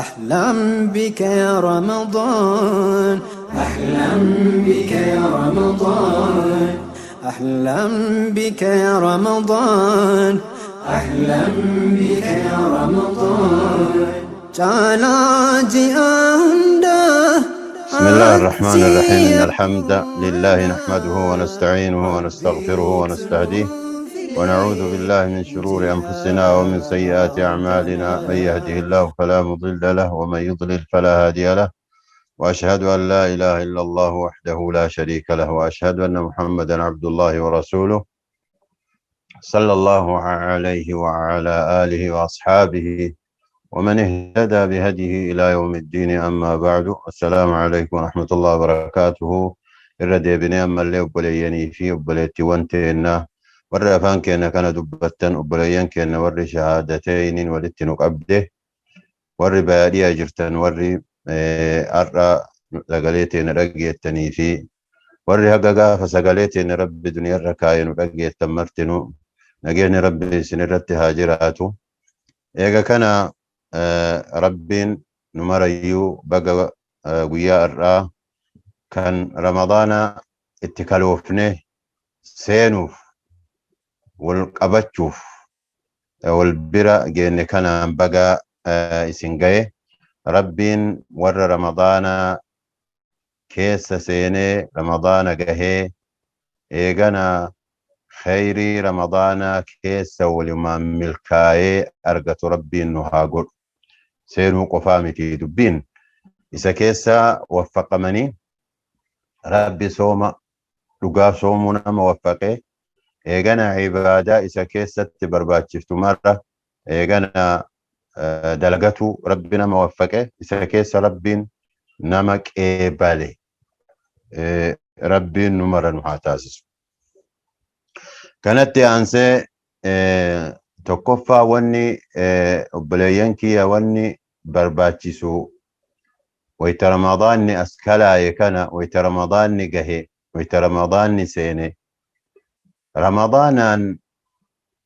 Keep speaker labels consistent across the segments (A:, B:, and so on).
A: أحلم بك يا رمضان، أحلم بك يا رمضان، أحلم بك يا رمضان، أحلم بك يا رمضان. Caalaa ji'a
B: بسم الله الرحمن الرحيم. إن الحمد لله نحمده ونستعينه ونستغفره ونستهديه، ونعوذ بالله من شرور أنفسنا ومن سيئات أعمالنا. من يهده الله فلا مضل له ومن يضلل فلا هادي له، وأشهد أن لا إله إلا الله وحده لا شريك له، وأشهد أن محمدا عبد الله ورسوله صلى الله عليه وعلى آله وأصحابه ومن اهتدى بهديه إلى يوم الدين. أما بعد، السلام عليكم ورحمة الله وبركاته. Irra deebinee ammallee obboleeyyanii fi obboleettiiwwan teennaa, warri afaan keenya kana dubbattan, obboleeyyan keenya warri shahaadatayniin walitti nu qabde, warri baadiyyaa jirtan, warri har'a sagalee teenya dhageettanii fi warri haga gaafa sagalee teenya Rabbi duniyaarra kaayee nu dhageettan martinuu, nageenyi Rabbi isin irratti haa jiraatu. Eega kana Rabbiin nu marayyuu baga guyyaa har'aa kan Ramadaana itti kaloofne seenuuf wal qabachuuf wal bira geenne kanaan baga isin gaye. Rabbiin warra Ramadaana keessa seenee Ramadaana gahee eegana khayrii Ramadaana keessa walumaan milkaa'ee argatu Rabbiin nu haa godhu. Seenuu qofaa miti dubbiin, isa keessa waffaqamanii Rabbi sooma dhugaa soomuu nama waffaqee eegana ibaadaa isa keessatti barbaachiftu marra eegana dalagatu Rabbi nama waffaqe, isa keessa Rabbiin nama qeebale, Rabbiin nu mara nu haa taasisu. Kanatti aansee, tokkoffaa wanni, obboleeyyan kiyya, wanni barbaachisu wayita Ramadaanni as kalaaye kana, wayita Ramadaanni gahe, wayita Ramadaanni seene, Ramadaanaan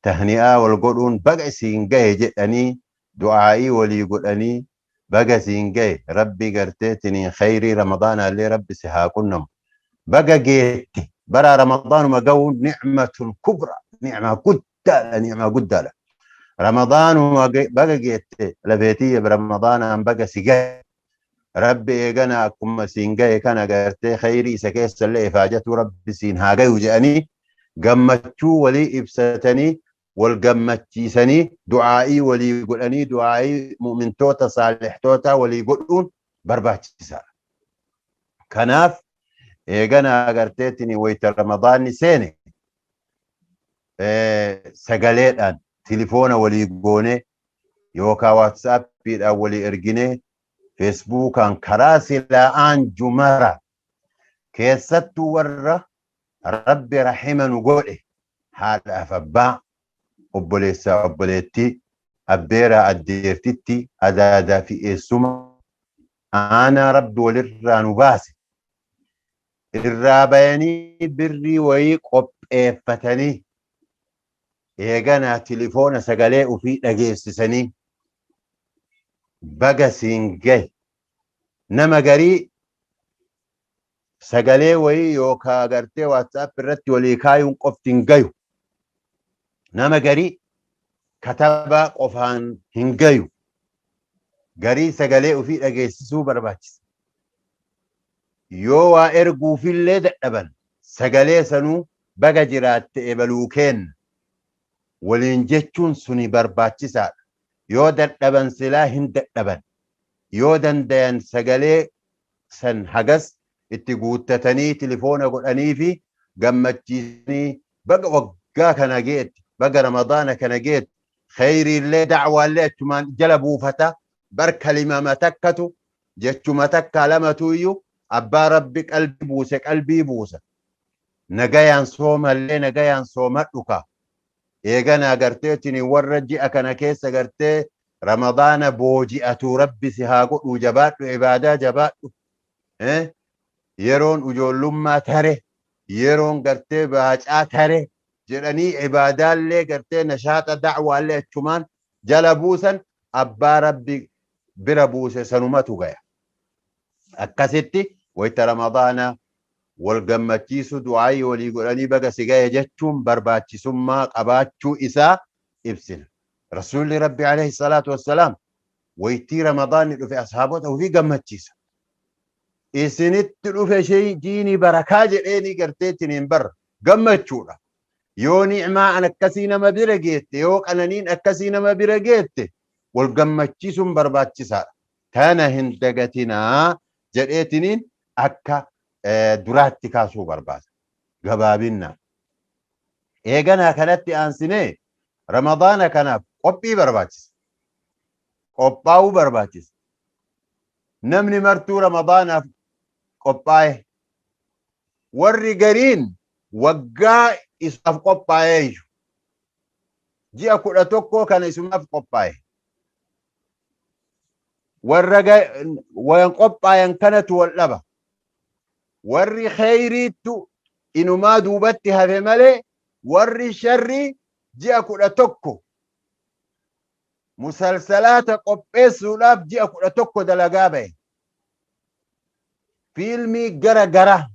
B: tahni'aa wal godhuun, baga isiin gahe jedhanii du'aa'ii walii godhanii, baga isiin gahe, Rabbi garteetiniin khayrii Ramadaanaallee Rabbi si haa qunnamu, baga geette. Bara Ramadaanuma gahuun ni'matul kubra, ni'ma guddaadha, ni'ma guddaadha. Ramadaanuma baga geette lafeetiyya, Ramadaanaan baga si gahe. Rabbi eegana akkuma siin gahe kana gartee khayrii isa keessallee ifaajatu Rabbi siin haa gahu jedhanii gammachuu walii ibsatanii, wal gammachiisanii, du'aa'ii walii godhanii, du'aa'ii mu'mintoota saalihtoota walii godhuun barbaachisaadha. Kanaaf eegana agarteetiin wayita Ramadaanni seene sagaleedhaan tilifoona walii goonee yookaan WhatsAppiidhaan walii erginee, Facebookaan, karaa silaa'aan jumara, keessattuu warra Rabbi rahima nu godhe, haadhaaf abbaa, obboleessaa obboleettii, abbeeraa addeertitti, adaadaa fi eessuma aanaa Rabbi walirraa nu baase irraa bayanii birrii wayii qopheeffatanii eeganaa tilifoona sagalee ofii dhageessisanii baga siin gahe. Nama garii sagalee wayii yookaa agartee WhatsApp irratti walii kaayuun qofti hin gayu. Nama garii katabaa qofaan hin gayu. Garii sagalee ofii dhageessisuu barbaachisa. Yoo waa erguufillee dadhaban, sagalee sanuu baga jiraatte ebaluu kenna waliin jechuun suni barbaachisaadha. Yoo dadhaban, silaa hin dadhaban. Yoo dandayan sagalee san hagas itti guuttatanii tilifoona godhanii fi gammachiisanii, baga waggaa kana geette, baga Ramadaana kana geette, khayriillee da'waallee achumaan jala buufata. Bar kalimama takkatu, jechuma takkaa lamatu iyyuu abbaa Rabbi qalbii buuse qalbii buusa. Nagayaan soomallee, nagayaan soomadhu ka. Eegana agarteetiin warra ji'a kana keessa gartee Ramadaana booji'atu Rabbi si haa godhuu. Jabaadhu, ibaadaa jabaadhu. Yeroon ijoollummaa tare, yeroon gartee baacaa tare jedhanii ibaadaallee gartee nashaaxa da'waallee achumaan jala buusan. Abbaa Rabbi bira buuse sanumatu gaya. Akkasitti wayita Ramadaana wal gammachiisu, du'aayii walii godhanii baga si gaye jechuun barbaachisummaa qabaachuu isaa ibsina. Rasuulli Rabbi alayhi salaatu wassalaam waytii Ramadaanni dhufe ashaabota ofii gammachiisa. Isinitti dhufe ishee jiini barakaa jedheeni garteettiin hin barra gammachuudha. Yoo ni'maa an akkasii nama bira geette, yoo qananiin akkasii nama bira geette, wal gammachiisuun barbaachisaadha. Tana hin dagatinaa jedheetiniin akka duraatti kaasuu barbaada. Gabaabinnaan. Eeganaa kanatti aansinee Ramadaana kanaaf qophii barbaachisa. Qophaa'uu barbaachisa. Namni martuu Ramadaanaaf qophaa'e. Warri gariin waggaa isaaf qophaa'eeyyu. Ji'a 11 kana isumaaf qophaa'e. Warra waan qophaayan kanatu wal dhaba. Warri kheyriittu inumaa duubatti hafe malee, warri sharrii ji'a 11 musalsalaata qopheessuudhaaf ji'a 11 dalagaa bahe. Fiilmii gara gara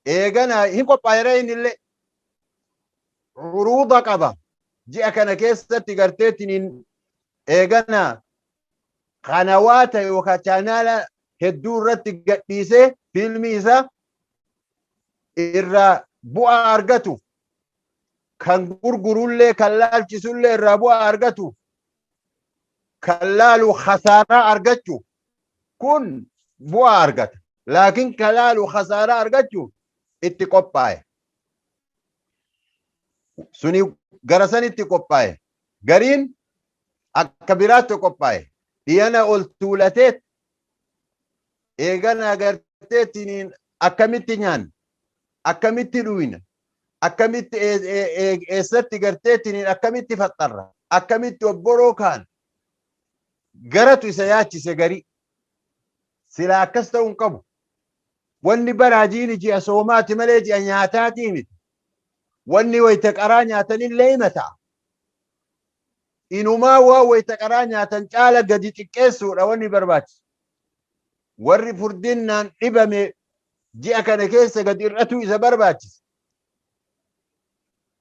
B: eegana hin qophaa'eera, innillee curuuda qaba. Ji'a kana keessatti garteetiin eegana kanawaata yookaan chaanaala hedduu irratti gadhiisee fiilmii isaa irraa bu'aa argatu, kan gurgurullee kan laalchisullee irraa bu'aa argatu, kan laalu khasaaraa argachu kun bu'aa argata, laakiin kan laalu khasaaraa argachu itti qophaa'e. Suni gara sanitti qophaa'e. Gariin akka biraatti qophaa'e. Dhiyana ol tuulatee eegana agarteetiin akkamitti nyaanna, akkamitti dhuyna, akkamitti, eessatti garteetiin akkamitti faxxarra, akkamitti obboroo kaan garatu isa yaachise. Garii silaa akkas ta'uu hin qabu. Wanni baraajiini ji'a soomaati malee ji'a nyaataatii miti. Wanni wayita qaraa nyaatanillee hima ta'a. Inumaa waan wayita qaraa nyaatan caala gadi xiqqeessuudha wanni barbaachisu. Warri furdinnaan dhibame ji'a kana keessa gadi hir'atuu isa barbaachisa.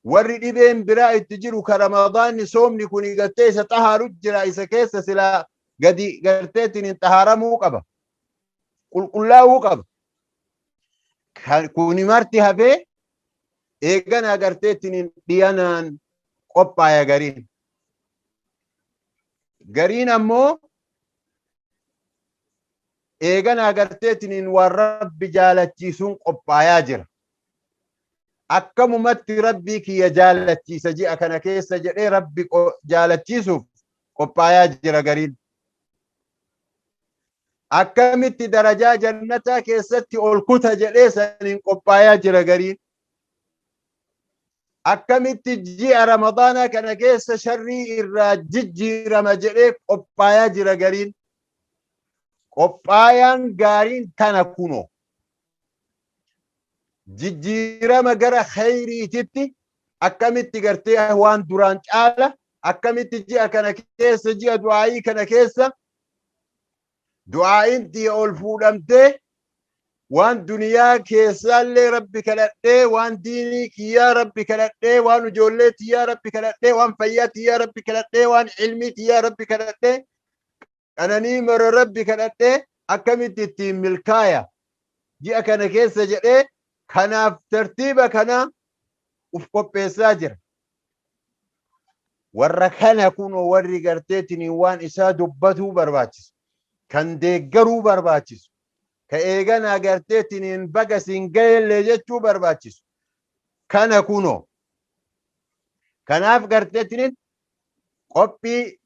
B: Warri dhibeen biraa itti jiru ka Ramadaanni soomni kun gartee isa xahaaru jira, isa keessa silaa gadi garteetiin hin xahaaramuu qaba. Qulqullaa'uu qaba. Kuni marti hafee eegana agarteetiin dhiyanaan qophaaya gariin. Gariin ammoo eegana agarteetiin waan Rabbi jaalachiisuun qophaayaa jira. Akkamumatti Rabbii kiyya jaalachiisa ji'a kana keessa jedhee Rabbi jaalachiisuuf qophaayaa jira gariin. Akkamitti darajaa jannataa keessatti ol kuta jedhee saniin qophaayaa jira gariin. Akkamitti ji'a Ramadaanaa kana keessa sharrii irraa jijjiirama jedhee qophaayaa jira gariin. Qophaayaan gaariin tana kunoo. Jijjiirama gara khayriititti akkamitti gartee waan duraan caala, akkamitti ji'a kana keessa, ji'a du'aayii kana keessa du'aa'iin tiyya ol fuudhamtee, waan duniyaa keessaallee Rabbi kadhadhee, waan diinii kiyyaa Rabbi kadhadhee, waan ijoollee tiyyaa Rabbi kadhadhee, waan fayyaa tiyyaa Rabbi kadhadhee, waan ilmii tiyyaa Rabbi kadhadhee, qananii mara Rabbi kadhadhee, akkamitti ittiin milkaaya ji'a kana keessa jedhee kanaaf tartiiba kana uf qopheessaa jira. Warra kana kunoo warri garteetiin waan isaa dubbatuu barbaachisu, kan deeggaruu barbaachisu, ka eegana agarteetiin baga siin gaheellee jechuu barbaachisu. Kana kunoo. Kanaaf garteetiin qophii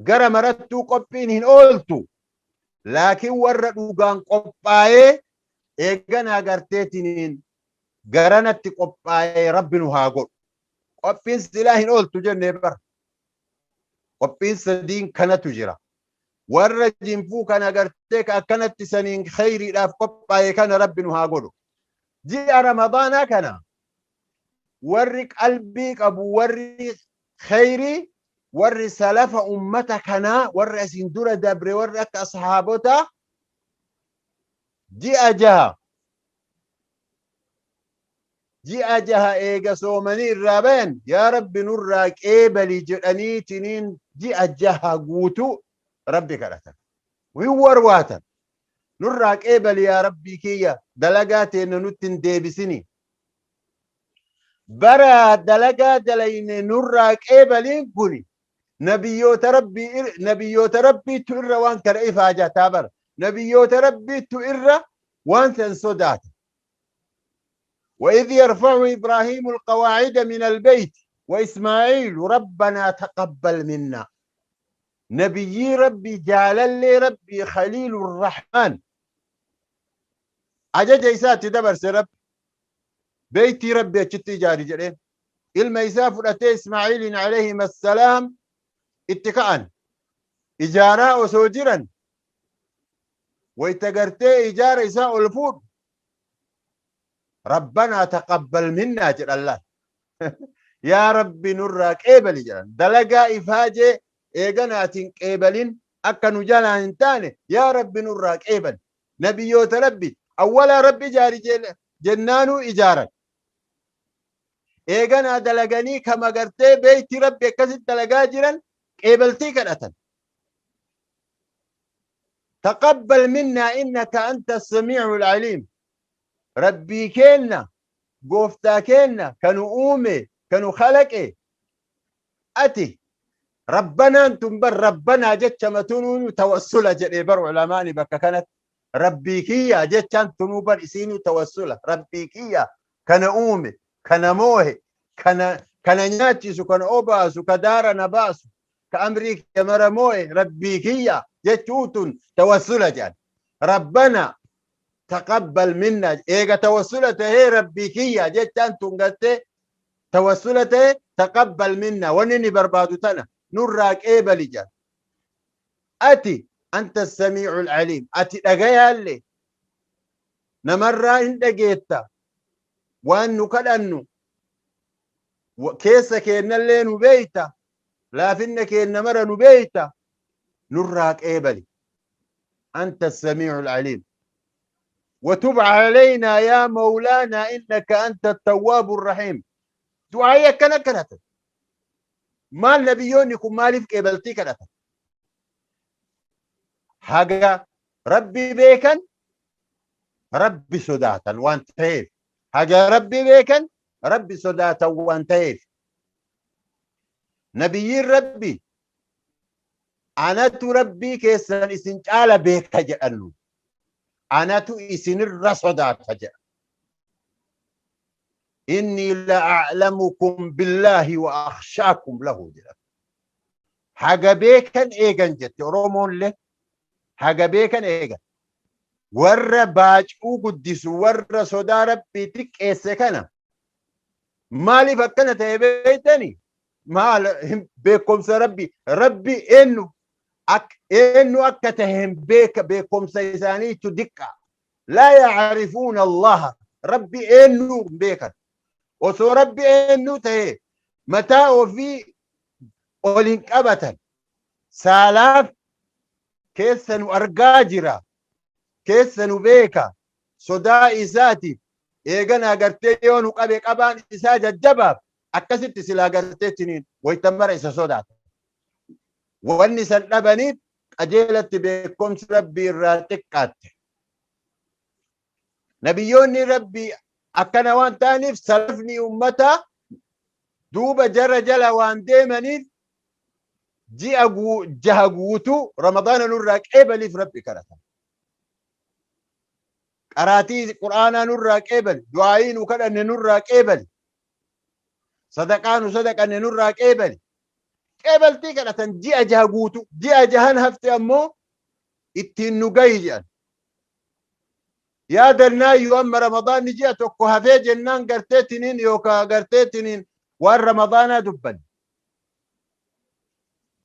B: gara marattuu qophiin hin ooltu. Laakiin warra dhugaan qophaa'ee eegana agarteetiin garanatti qophaa'ee Rabbi nu haa godhu. Qophiin silaa hin ooltu jennee bara. Qophiin sadiin kanatu jira. Warra jinfuu kana agartee ka akkanatti saniin khayriidhaaf qophaa'e kana Rabbi nu haa godhu. Ji'a Ramadaanaa kana warri qalbii qabu, warri khayrii Warri salafa ummata kanaa, warri asiin dura dabre, warri akka ashaabotaa ji'a jaha, ji'a jaha eega soomanii irraa bayan, "Yaa Rabbi, nurraa qeebali" jedhaniitiniin ji'a 6 guutuu Rabbi kadhatan. Hin warwaatan. "Nurraa qeebali, yaa Rabbii kiyya, dalagaa teenna nutti hin deebisini. Bara dalagaa dalayne nurraa qeebaliin." Kuni nabiyyoota Rabbii, nabiyyoota Rabbiitu irra waan kana ifaajataa bara. Nabiyyoota Rabbiitu irra waan san sodaata. وإذ يرفع إبراهيم القواعد من البيت وإسماعيل ربنا تقبل منا. نبي ربي جالل ربي خليل الرحمن ajaja isaatti dabarse. Rabbi beeytii Rabbi achitti ijaari jedheen. Ilma isaa fudhatee Ismaa'iiliin alayhim assalaam itti ka'an. Ijaaraa osoo jiran, wayta gartee ijaara isaa ol fuudhu, "ربنا تقبل منا" jedhan laal. "Yaa Rabbi, nurraa qeebali" jedhan. Dalagaa ifaajee eeganaatiin qeebalin akka nu jalaa hin taane, yaa Rabbi, nurraa qeebali. Nabiyyoota Rabbi awwalaa Rabbi ijaari jennaanuu ijaaran. Eeganaa dalaganii kama gartee beeyti Rabbi akkasitti dalagaa jiran qeebaltii kadhatan. تقبل منا إنك أنت السميع العليم. Rabbii keenna, gooftaa keenna, kanu uume, kanu khalaqe, ati rabbanaan tun bar rabbanaa jecha matuunuu tawassula jedhee bar ulamaani bakka kanatti. Rabbii kiyya jechaan tunuu bar isiinuu tawassula. Rabbii kiyya kana uume, kana moohe, kana nyaachisu, kana obaasu, ka daara na baasu, ka amrii kiyya mara moohe, rabbii kiyya jechuu tun tawassula jedhan. ربنا تقبل منا eega tawassula tahee, rabbii kiyya jechaan tun gartee tawassula tahee, تقبل منا, wanni inni barbaadu tana, nurraa qeebali jedhan. Ati أنت السميع العليم, ati dhagayaallee namarraa hin dhageetta. Waan nu kadhannu keessa keennallee nu beeyta, laafinna keenna mara nu beeyta, nurraa qeebali. أنت السميع العليم. وتب علينا يا مولانا إنك أنت التواب الرحيم. Du'aayii akkana kadhatan. Maal nabiyyoonni kun maaliif qeebaltii kadhatan? Haga Rabbi beekan Rabbi sodaatan waan ta'eef. Haga Rabbi beekan Rabbi sodaatan waan ta'eef. Nabiyyiin Rabbi "Anatu Rabbii keessan isin caala beeka" jedhannu. "Anatu isinirra sodaata" jedha. إني لأعلمكم بالله وأخشاكم له jedha. Haga beekan eegan jette Oromoon. Haga beekan eegan. Warra baacuu guddisu, warra sodaa Rabbii xiqqeesse kana maaliif akkana ta'e beektani? Maal beekumsa Rabbi, Rabbi eenyu eenyu akka ta'e hin beeka. Beekumsa isaaniitu diqqa. لا يعرفون الله. Rabbi eenyu hin beekan. Osoo Rabbi eenyu ta'e mataa ofii ol hin qabatan. Saalaaf keessa nu argaa jira, keessa nu beeka. Sodaa isaatiif eegana agartee yoo nu qabe qabaan isaa jajjabaaf akkasitti silaa agarteettiniin waytan mara isa sodaata. Wanni san dhabaniif qajeelatti beekumsi Rabbii irraa xiqqaatte. Nabiyyoonni Rabbii akkana waan ta'aniif, salafni ummataa duuba jara jala waan deemaniif, ji'a 6 guutuu Ramadaana nurraa qeebaliif Rabbi kadhatan. Qaraatii Qur'aanaa nurraa qeebali, du'aayii nu kadhanne nurraa qeebali, sadaqaa nu sadaqanne nurraa qeebali. Qeebaltii kadhatan ji'a 6 guutuu. Ji'a jahan hafte ammoo ittiin nu gahi jedhan. Yaadannaayyuu amma Ramadaanni ji'a 1 hafee jennaan garteetiniin yookaan garteetiniin waan Ramadaanaa dubbanne.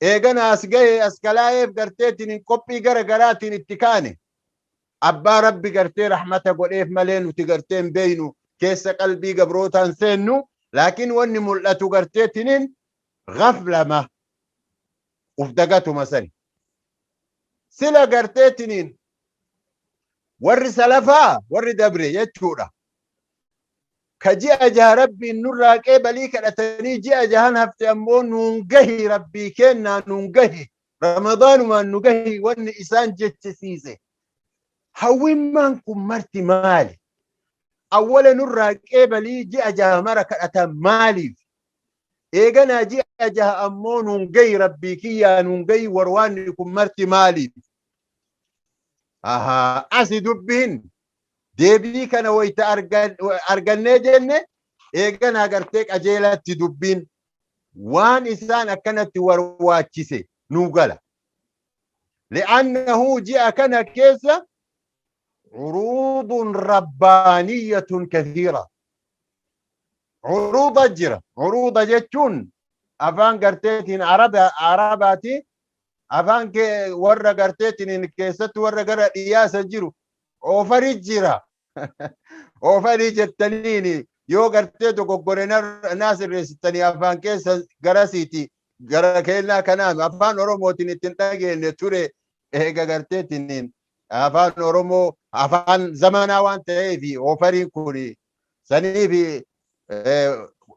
B: Eegana as gahe as kalaa'eef garteetiniin qophii gara garaatiin itti kaane. Abbaa Rabbi gartee rahmata godheef malee nuti gartee hin beeynu, keessa qalbii gabrootaan seennu. Laakiin wanni mul'atu garteetiniin gaflama. Uf dagatuma sani. Sila garteetiniin warri salafaa, warri dabre jechuudha. Ka ji'a jaha Rabbiin nurraa qeebalii kadhatanii, ji'a jahan hafte ammoo nuun gahi, Rabbii kennaa nuun gahi, Ramadaanumaan nu gahi, wanni isaan jechisiise. Hawwimmaan kun marti maali? Awwala nurraa qeebalii ji'a jaha mara kadhatan maaliif? Eeganaa ji'a jaha ammoo nuun gahi, Rabbii kiyyaa nuun gahi, warwaanni kun marti maaliif? Ahaa, asi dubbiin deebii kana wayita argannee jenne, eeganaa gartee qajeelatti dubbiin waan isaan akkanatti warwaachise nuu gala. Li'annahu ji'a kana keessa curuudun rabbaaniyyatun kathiira. Curuuda jira. Curuuda jechuun afaan garteetiin Arabaati. Afaan warra garteetiin keessatti warra gara dhiyaasa jiru offerii jira. Offerii jettaniini yoo gartee dogoggore naa sirreessitanii, afaan keessa garasiiti gara keenyaa kanaaf afaan Oromootiin ittiin dhageenye ture. Eega garteetiin afaan Oromoo afaan zamanaa waan ta'eef, offeriin kun saniif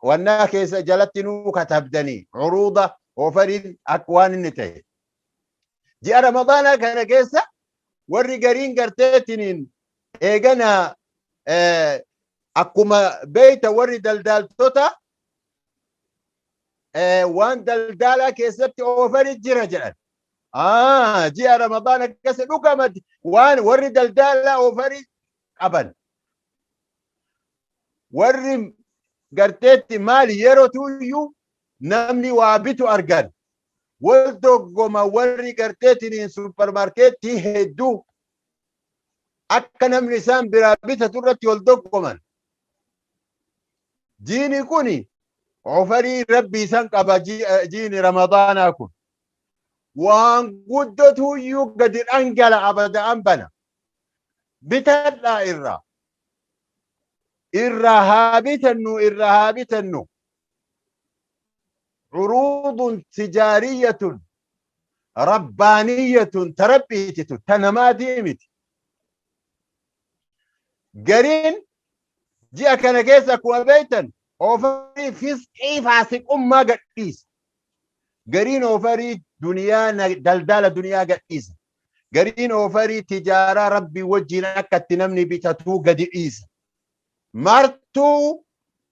B: wannaa keessa jalatti nuu katabdanii curuuda, offeriin akka waan inni ta'e. Ji'a Ramadaanaa kana keessa warri gariin garteetiniin eegana akkuma beeyta warri daldaaltota waan daldaalaa keessatti offerii jira jedhan. Ji'a Ramadaana keessa dhugamatti waan warri daldaalaa offerii qaban. Warri garteetti maali, yeroo tuyyuu namni waa bitu argan. Wal doggoma warri garteetiin supermarketii hedduu akka namni isaan biraa bitatu irratti wal doggoman. Jiini kuni offerii Rabbii isaan qaba, jiini Ramadaanaa kun. Waan guddatuyyuu gadi dhangala'a bada'an bana. Bitadhaa irraa. Irraa haa bitannu, irraa haa bitannu. Curuudun tijaariyyatun rabbaaniyyatun, tarabbiititu ta namaatii miti. Gariin ji'a kana keessa akkuma beektan offerii fisqii faasiqummaa gadhiisa. Gariin offerii duniyaa, daldala duniyaa gadhiisa. Gariin offerii tijaaraa Rabbii wajjin akka itti namni bitatuu gadi dhiisa. Martuu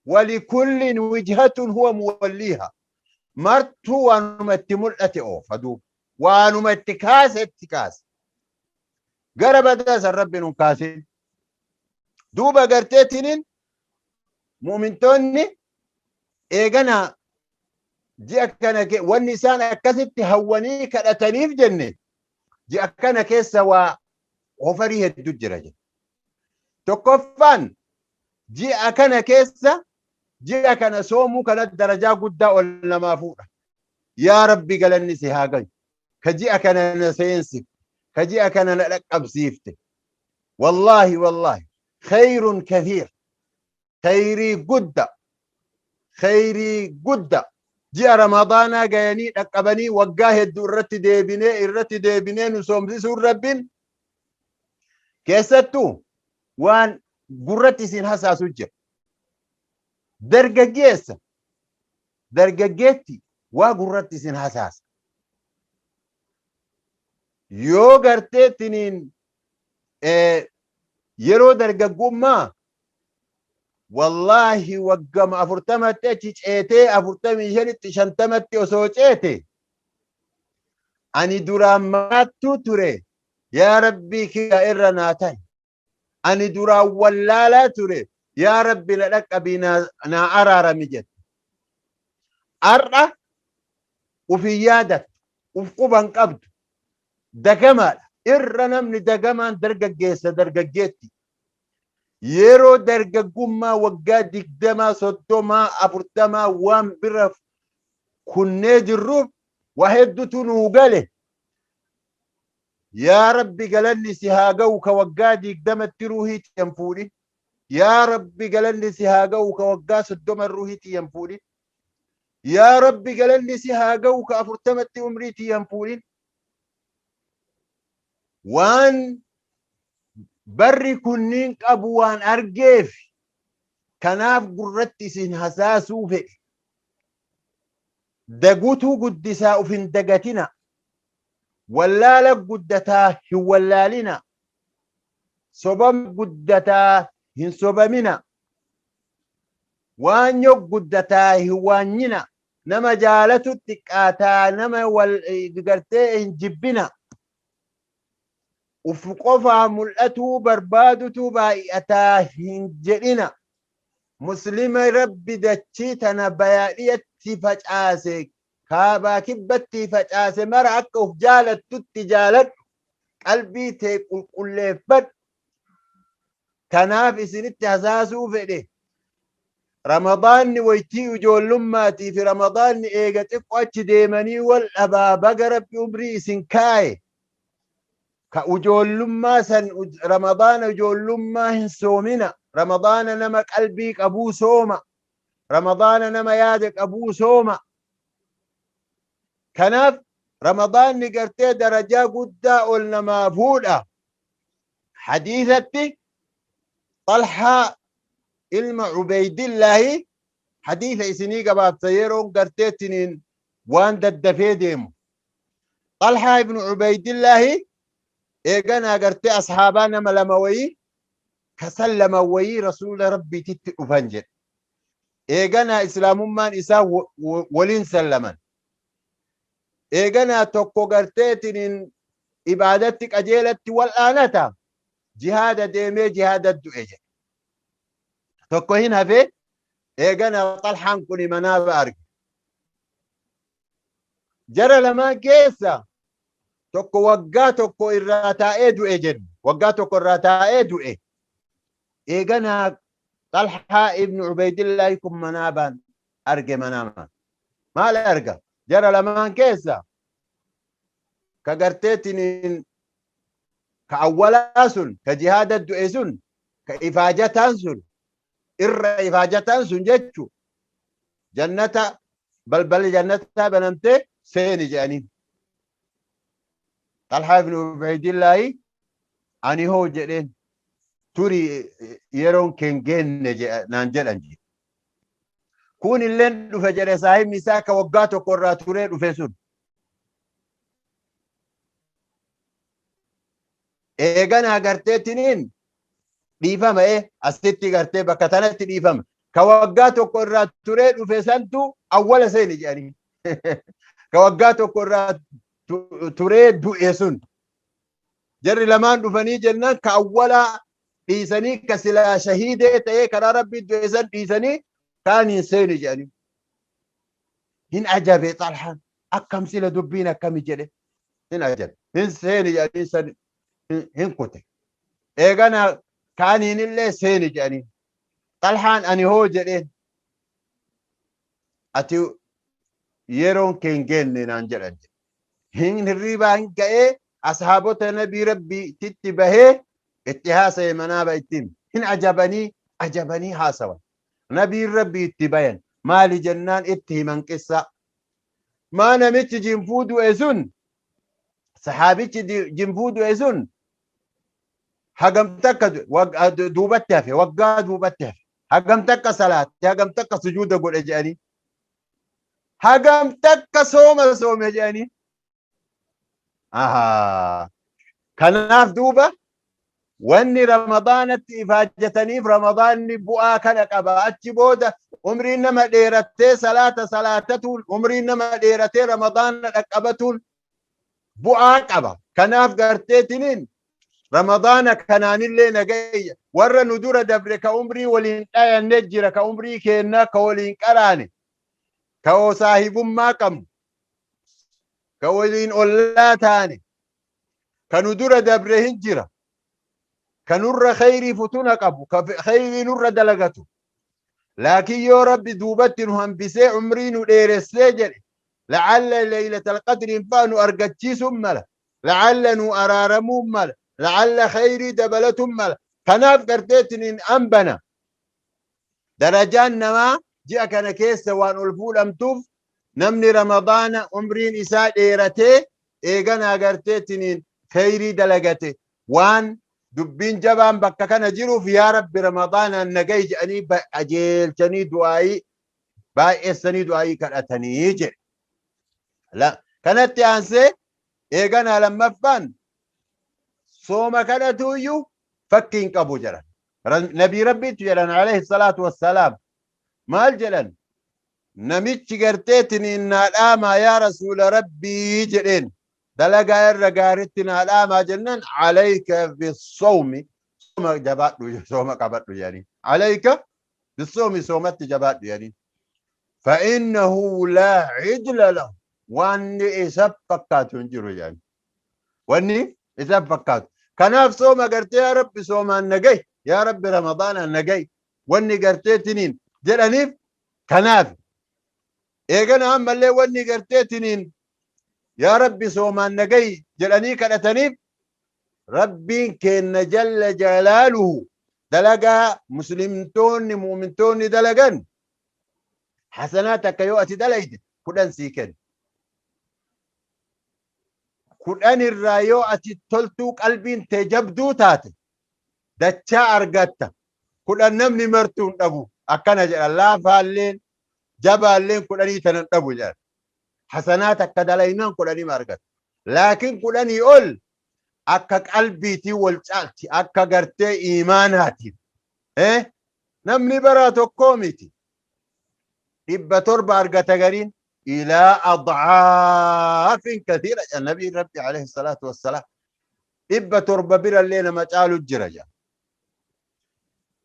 B: walikullin wijhatun huwa muwalliiha. Martuu waanuma itti mul'ate oofa duuba. Waanuma itti kaase itti kaase. Gara badaa san Rabbi nun kaasin. Duuba garteetiniin mu'mintoonni eegana ji'a kana wanni isaan akkasitti hawwanii kadhataniif jenne, ji'a kana keessa waa offerii hedduu jira jedhe. Tokkoffaan, ji'a kana keessa ji'a kana soomuu kana darajaa guddaa ol namaa fuudha. Yaa Rabbi, galanni si haa gayu. Ka ji'a kana na seensifte. Ka ji'a kana na dhaqqabsiifte. Wallaahi, wallaahi, khayrun kathiir. Khayrii gudda. Khayrii gudda. Ji'a Ramadaanaa gayanii dhaqqabanii waggaa hedduu irratti deebinee irratti deebinee nu soomsisuun Rabbiin keessattuu waan gurratti isin hasaasu jira. Dargaggeessa, dargaggeetti, waa gurratti isin hasaasa. Yoo garteettiniin yeroo dargaggummaa, wallaahi, waggama 40tti achi ceetee, 45tti, 50tti osoo ceete, ani duraan maattuu ture, yaa Rabbii kiyya irra naa ta'i. Ani duraan wallaalaa ture, yaa Rabbi na dhaqqabii naa araarami jette. Har'a ufin yaadattu, uf quban qabdu, dagamaadha. Irra namni dagamaan dargaggeessa, dargaggeetti. Yeroo dargaggummaa waggaa 20, 30, 40 waan bira kunnee jirruuf waa hedduutu nuu gale. Yaa Rabbi, galanni si haa ga'u ka waggaa 20tti ruuhii tiyyan fuudhin. Yaa Rabbi, galanni si haa ga'u ka waggaa 30 ruuhii tiyyan fuudhin. Yaa Rabbi, galanni si haa ga'u ka 40tti umrii tiyya hin fuudhin. Waan barri kunniin qabu waan argeef, kanaaf gurratti isin hasaasuu fedhe. Dagutuu guddisaa uf hin dagatina. Wallaala guddataa hin wallaalina. Sobama guddataa hin sobamina. Waanyo guddataa hin waanyina. Nama jaalatu xiqqaataa nama wal gartee hin jibbina. Uf qofaa mul'atuu barbaadutu baay'ataa hin jedhina. Muslima Rabbi dachii tana bayaadhiyatti facaase, kaabaa kibbatti facaase mara akka uf jaalattutti jaaladhu. Qalbii tee qulqulleeffadhu. Tanaaf isinitti hasaasuu fedhe. Ramadaanni waytii ijoollummaatii fi Ramadaanni eega xiqqo achi deemanii wal dhabaa. Baga Rabbi umrii isin kaaye. Ka ijoollummaa san Ramadaana ijoollummaa hin soomina. Ramadaana nama qalbii qabuu sooma. Ramadaana nama yaada qabuu sooma. Kanaaf Ramadaanni gartee darajaa guddaa ol namaa fuudha. Hadiisatti Xalhaa ilma Ubeydillaahi, hadiisa isinii gabaabsa, yeroon garteettiniin waan daddafee deemu. Xalhaa ibnu Ubeydillaahi eeganaa gartee ashaabaa nama lama wayii ka sallama wayii Rasuula Rabbiititti dhufan jedhe. Eeganaa islaamummaan isaa waliin sallaman. Eeganaa tokko garteetiniin ibaadatti qajeelatti wal'aanata, jihaada deemee jihaada du'e jedhe. Tokko hin hafee. Eeganaa Xalhaan kun manaaba arge. Jara lamaan keessa tokko waggaa tokko irraa taa'ee du'e jennu. Waggaa tokko irraa taa'ee du'e. Eeganaa Xalhaa ibnu Ubeydillaahi kun manaabaan arge manaamaan. Maal arga? Jara lamaan keessa ka garteetiniin ka awwalaa sun, ka jihaada du'e sun, ka ifaajataan sun, irra ifaajataan sun jechu, jannata balballi jannataa banamtee seeni jedhaniin. Xalhaa ibn Ubaydillaahi ani hoo jedheen, turi, yeroon keen geenne naan jedhan jedhe. Kun illeen dhufe jedhe, saahibni isaa ka waggaa tokko irraa turee dhufe sun. Eeganaa garteettiniin dhiifama asitti gartee bakka tanatti dhiifama. Ka waggaa tokko irraa turee dhufe santu awwala seeni jedhanii. Ka waggaa tokko irraa turee du'e sun. Jarri lamaan dhufanii jennaan ka awwalaa dhiisanii, ka silaa shahiidee ta'ee karaa Rabbii du'e san dhiisanii kaaniin seeni jedhanii. Hin ajabe Xalhaan, akkam sila dubbiin akkami jedhe, hin ajabe. Hin seeni jedhanii san hin kute. Eegana kaaniin illee seeni jedhanii. Xalhaan ani hoo jedheen, ati yeroon kee hin geenne naan jedhan jedhe. Hin hirriibaa hin ka'ee ashaabota nabii Rabbiititti bahee itti haasaye, manaaba ittiin hin ajabanii ajabanii haasawan. Nabiin Rabbii itti bayan, maali jennaan itti himan qissaa. Maa namichi jinfuu du'e sun, sahaabichi jinfuu du'e sun hagam takka duubatti hafe, waggaa duubatti hafe, hagam takka salaate, hagam takka sujuuda godhe jedhanii, hagam takka sooma soome jedhanii. Ahaa. Kanaaf duuba wanni Ramadaanatti ifaajjataniif Ramadaanni bu'aa kana qaba. Achi booda umriin nama dheerattee salaata salaatatuun, umriin nama dheeratee Ramadaana dhaqqabatuun bu'aa qaba. Kanaaf garteetiniin Ramadaana kanaanillee nagayya. Warra nu dura dabre ka umrii waliin dhayanne jira, ka umrii keennaa ka waliin qaraane, ka saahibummaa qabnu, ka waliin ollaa taane, ka nu dura dabre hin jira. Ka nurra khayrii futuna qabu, ka khayrii nurra dalagatu. Laakiin yoo Rabbi duubatti nu hambisee umrii nu dheeressee jedhe, la'alla laylatal qadriin fa'a nu argachiisuun mala. La'alla nu araaramuun mala. La'alla khayrii dabalatuun mala. Kanaaf garteettiniin ambana. Darajaan namaa Ji'a kana keessa waan ol fuudhamtuuf, namni Ramadaana umriin isaa dheeratee eeganaa garteetiniin kheyrii dalagate, waan dubbiin jabaan bakka kana jiruuf, yaa Rabbi Ramadaanaan nagayi jedhanii qajeelchanii du'aayii baay'eessanii du'aayii kadhatanii jedhe. Kanatti aansee eeganaa lammaffaan sooma kadhatuuyyuu fakkii hin qabu jedhan. Nabii Rabbiitu jedhan alayhi salaatu wassalaam. Maal jedhan? Namichi garteetiniin naa dhaamaa yaa Rasuula Rabbii jedheen, dalagaa irra gaaritti naa dhaamaa jennan, alayka bisawmi, sooma jabaadhu, sooma qabadhu jedhanii. Alayka bisawmi, soomatti jabaadhu jedhanii. Fa'innahu laa cidla lahu, wanni isa fakkaatu hin jiru jedhanii. Wanni isa fakkaatu. Kanaaf sooma gartee yaa Rabbi soomaan nagahi, yaa Rabbi Ramadaanaan nagahi wanni garteetiniin jedhaniif kanaaf. Eegana ammallee wanni garteetiniin yaa Rabbi soomaan nagahi jedhanii kadhataniif, Rabbiin keenna jalla jalaaluhu dalagaa muslimtoonni mu'mintoonni dalagan hasanaa takka yoo ati dalayde 10 sii kenna. 10 irraa yoo ati toltuu qalbiin tee jabduu taate dachaa argatta. 10 namni martuu hin dhabu. Akkana jedha, laafaalleen jabaalleen 10 tanan dhabu jedha. Hasanaa takka dalaynaan 10 argata. Laakiin 10 ol akka qalbiitiin wal caalti, akka gartee iimaanaatiin. Namni baraa tokkoo miti. 700 argata gariin, ilaa adcaafin kathiira jedha nabiin Rabbi alayhi salaatu wassalaam. 700 birallee nama caalu jira jedha.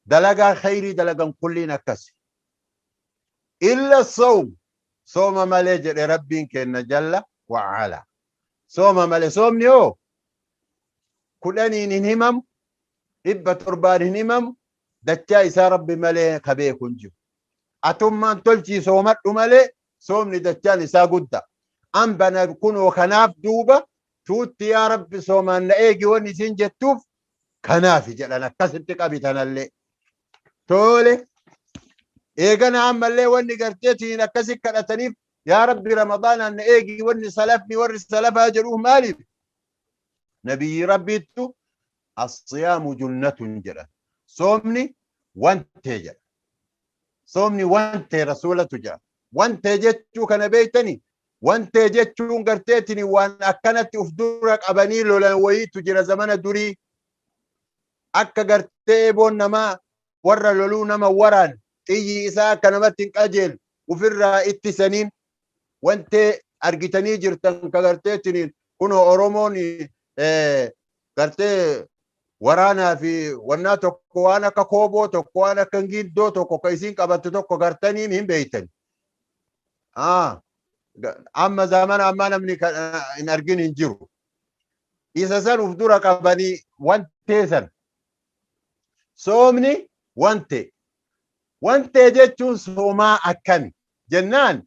B: Dalagaa khayrii dalagan kulliin akkasi. Illa sawm, sooma malee jedhe Rabbiin kenna jalla wa'ala. Sooma malee. Soomni hoo 10n hin himamu, 700n hin himamu, dachaa isaa Rabbi malee ka beeku hin jiru. Atummaan tolchii soomadhu malee soomni dachaan isaa gudda. Ambana kunoo kanaaf duuba tuutti yaa Rabbi soomaan na eegi wanni isin jettuuf kanaaf jedhan, akkasitti qabi tanallee. Tole, eegana ammallee wanni garteetiin akkasi kadhataniif, yaa Rabbi Ramadaanaan na eegi wanni salafni warri salafaa jedhuuf maaliif? Nabiyyi Rabbiittu assiyaamu junnatun jedhan. Soomni wantee jedha. Soomni wantee Rasuulatu jedha. Wantee jechuu kana beeytani? Wantee jechuun garteetiin waan akkanatti uf dura qabanii lolan wayiitu jira zamana durii. Akka gartee eeboon namaa warra loluu nama waraan, xiyyi isaa akka namatti hin qajeelu ufirraa ittisaniin wantee argitanii jirtan ka garteetiin kunoo Oromoon gartee waraanaa fi wannaa tokko, waan akka kooboo tokko, waan akka giddoo tokko ka isiin qabattu tokko gartanii hin beeytan. Amma zamana ammaa namni hin argin hin jiru. Isa san uf dura qabanii wantee san. Soomni wantee. Wantee jechuun soomaa akkami jennaan,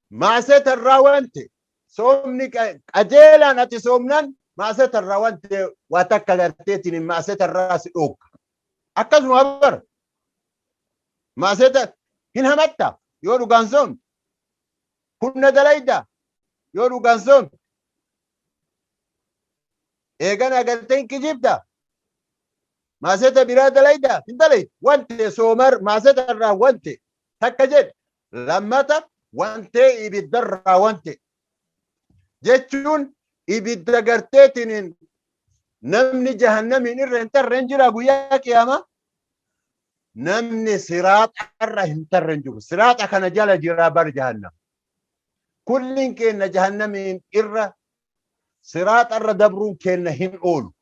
B: maasetarraa wante. Soomni qajeelaan ati soomnaan maasetarraa wante, waa takka garteetiin maasetarraa si dhoogga. Akkasuma bara maaseta hin hamatta yoo dhugaan soomte, humna dalayda yoo dhugaan soomte, eegana agartee hin kijibda, maaseta biraa dalayda hin dalaydu. Wante soomar maasetarraa wante takka jedhe. Lammata wantee ibiddarraa wante jechuun ibidda garteetiniin namni jahannamiin irra hin tarre hin jira guyyaa qiyaamaa. Namni siraaxa irra hin tarre hin jiru. Siraaxa kana jala jira bar jahannam. Kulliin keenna jahannamiin irra siraaxa irra dabruun keenna hin oolu.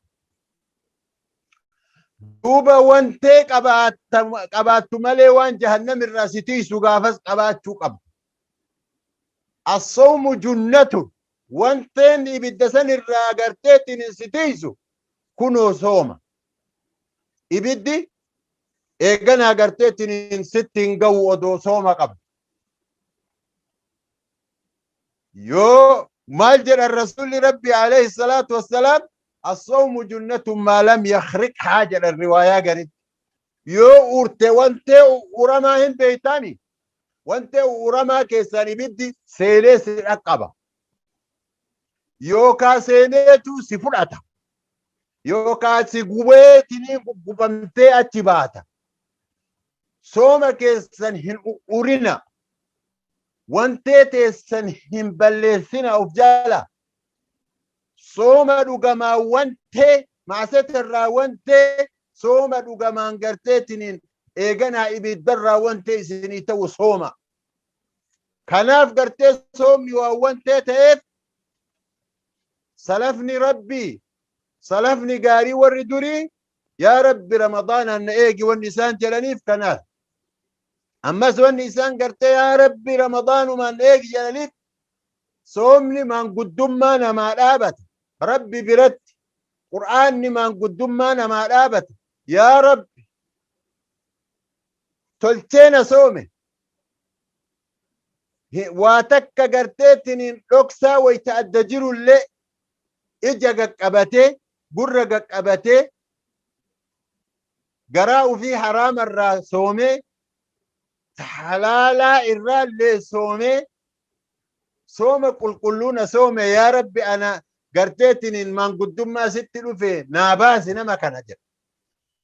B: Duuba wantee qabaattu malee waan jahannam irraa si tiisu gaafas qabaachuu qabdu. Assawmu junnatu, wanteen ibidda san irraa garteettiin si tiisu kunoo sooma. Ibiddi eeganaa garteettiin sitti hin ga'u odoo sooma qabdu. Yoo maal jedhan Rasuulli Rabbi alayhi salaatu wassalaam, assawmu junnatun maa lam yakhriqhaa jedhan riwaayaa garitti. Yoo urte wantee uramaa hin beeytani. Wantee uramaa keessaan ibiddi seenee si dhaqqaba. Yookaa seeneetu si fudhata. Yookaa si gubeetiniin guggubamtee achi baata. Sooma keessan hin urina. Wantee teessan hin balleessina of jala. Sooma dhugamaan wantee maaseta irraa wantee sooma dhugamaan garteetiniin eeganaa ibiddarraa wantee isinii ta'u sooma. Kanaaf gartee soomni waan wantee ta'eef salafni Rabbii, salafni gaarii warri durii, yaa Rabbi Ramadaanaan na eegi wanni isaan jedhaniif kanaaf. Ammas wanni isaan gartee yaa Rabbi Ramadaanumaan na eegi jedhaniif, soomni maanguddummaa namaa dhaabata. Rabbi biratti Qur'aanni maanguddummaa namaa dhaabata. Yaa Rabbi tolchee na soome. Waa takka garteettiniin dhoksaa wayta adda jirullee ija gaqqabatee, gurra gaqqabatee, garaa ufii haraamarraa soomee, halaalaa irraallee soomee, sooma qulqulluu na soome, yaa Rabbi ana garteettiniin maanguddummaa sitti dhufe naa baasi nama kana jedha.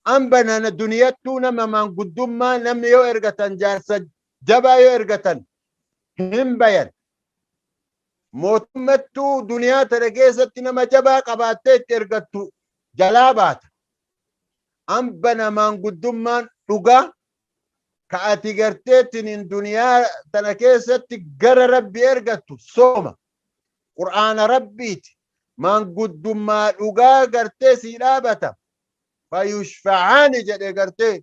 B: Amba nana duniyattuu nama maanguddummaa namni yoo ergatan, jaarsa jabaa yoo ergatan hin bayan. Mootummattuu duniyaa tana keessatti nama jabaa qabaattee itti ergattu jalaa baata. Amba namaan guddummaan dhugaa ka ati garteettiniin duniyaa tana keessatti gara Rabbi ergattu sooma. Qur'aana Rabbiiti. Maanguddummaa dhugaa gartee sii dhaabata. Fayushfa'aani jedhe, gartee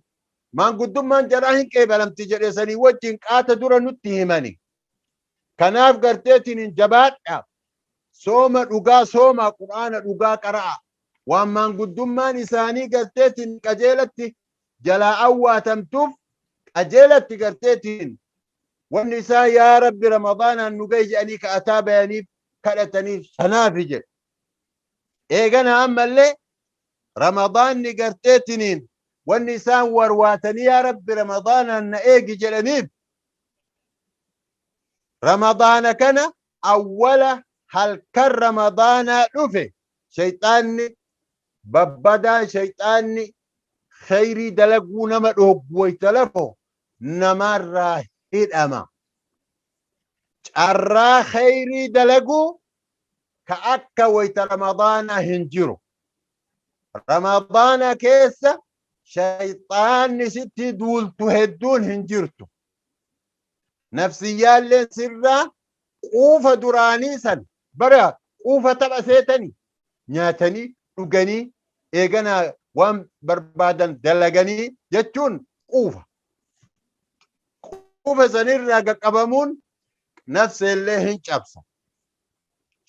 B: maanguddummaan jalaa hin qeebalamti jedhe, sanii wajjin qaata dura nutti himani. Kanaaf garteetiin jabaadha. Sooma dhugaa sooma, Qur'aana dhugaa qara'a. Waan maanguddummaan isaanii garteetiin qajeelatti jalaa awwaatamtuuf, qajeelatti garteetiin wanni isaan yaa Rabbi Ramadaanaan nu gahi jedhanii ka'ataa bayaniif kadhataniif sanaafi jedhe. Eegana ammallee Ramadaanni garteetiniin wanni isaan warwaatanii yaa Rabbi Ramadaanaan na eegi jedhaniif, Ramadaana kana awwala halkan Ramadaanaa dhufe shayxaanni babbadaan, shayxaanni kheyrii dalaguu nama dhooggu wayta lafo namarraa hidhama. Carraa kheyrii dalaguu ka akka wayta Ramadaanaa hin jiru. Ramadaana keessa shayxaanni sitti duultu hedduun hin jirtu. Nafsiyyaalleen sirraa quufa duraanii san bara quufa tapha seetanii nyaatanii dhuganii eeganaa waan barbaadan dalaganii jechuun quufa. Quufa sanirraa qaqqabamuun nafseellee hin cabsa.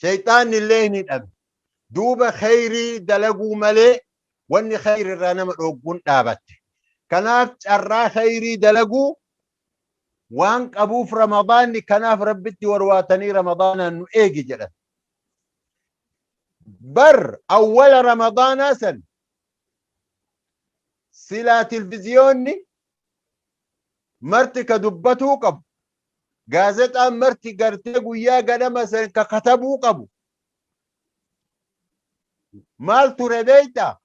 B: Shayxaanni illee hin hidhame. Duuba kheyrii dalaguu malee wanni kheyri irraa nama dhoogguun dhaabatte. Kanaaf carraa kheyrii dalaguu waan qabuuf Ramadaanni, kanaaf Rabbitti warwaatanii Ramadaanaan nu eegi jedhan. Bar awwala Ramadaanaa san silaa tilviziyoonni marti ka dubbatuu qabu, gaazexaan marti gartee guyyaa ganama san ka katabuu qabu maal ture beeytaa?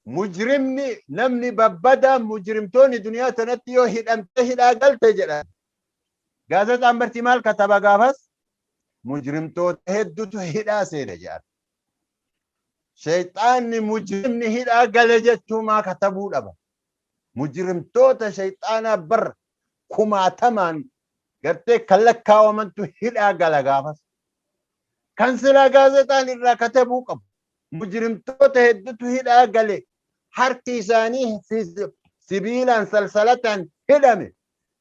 B: Mujrimni, namni babbadaan, mujrimtoonni duniyaa tanatti yoo hidhamtee hidhaa galte jedhan, gaazexaan marti maal kataba gaafas? Mujrimtoota hedduutu hidhaa seene jedhan. Shayxaanni mujrimni hidhaa gale jechuu maa katabuu dhaba? Mujrimtoota shayxaanaa bar kumaatamaan gartee kan lakkaawamantu hidhaa gala gaafas. Kan silaa gaazexaan irraa katabuu qabu. Mujrimtoota hedduutu hidhaa gale, harki isaanii sibiilaan salsalataan hidhame.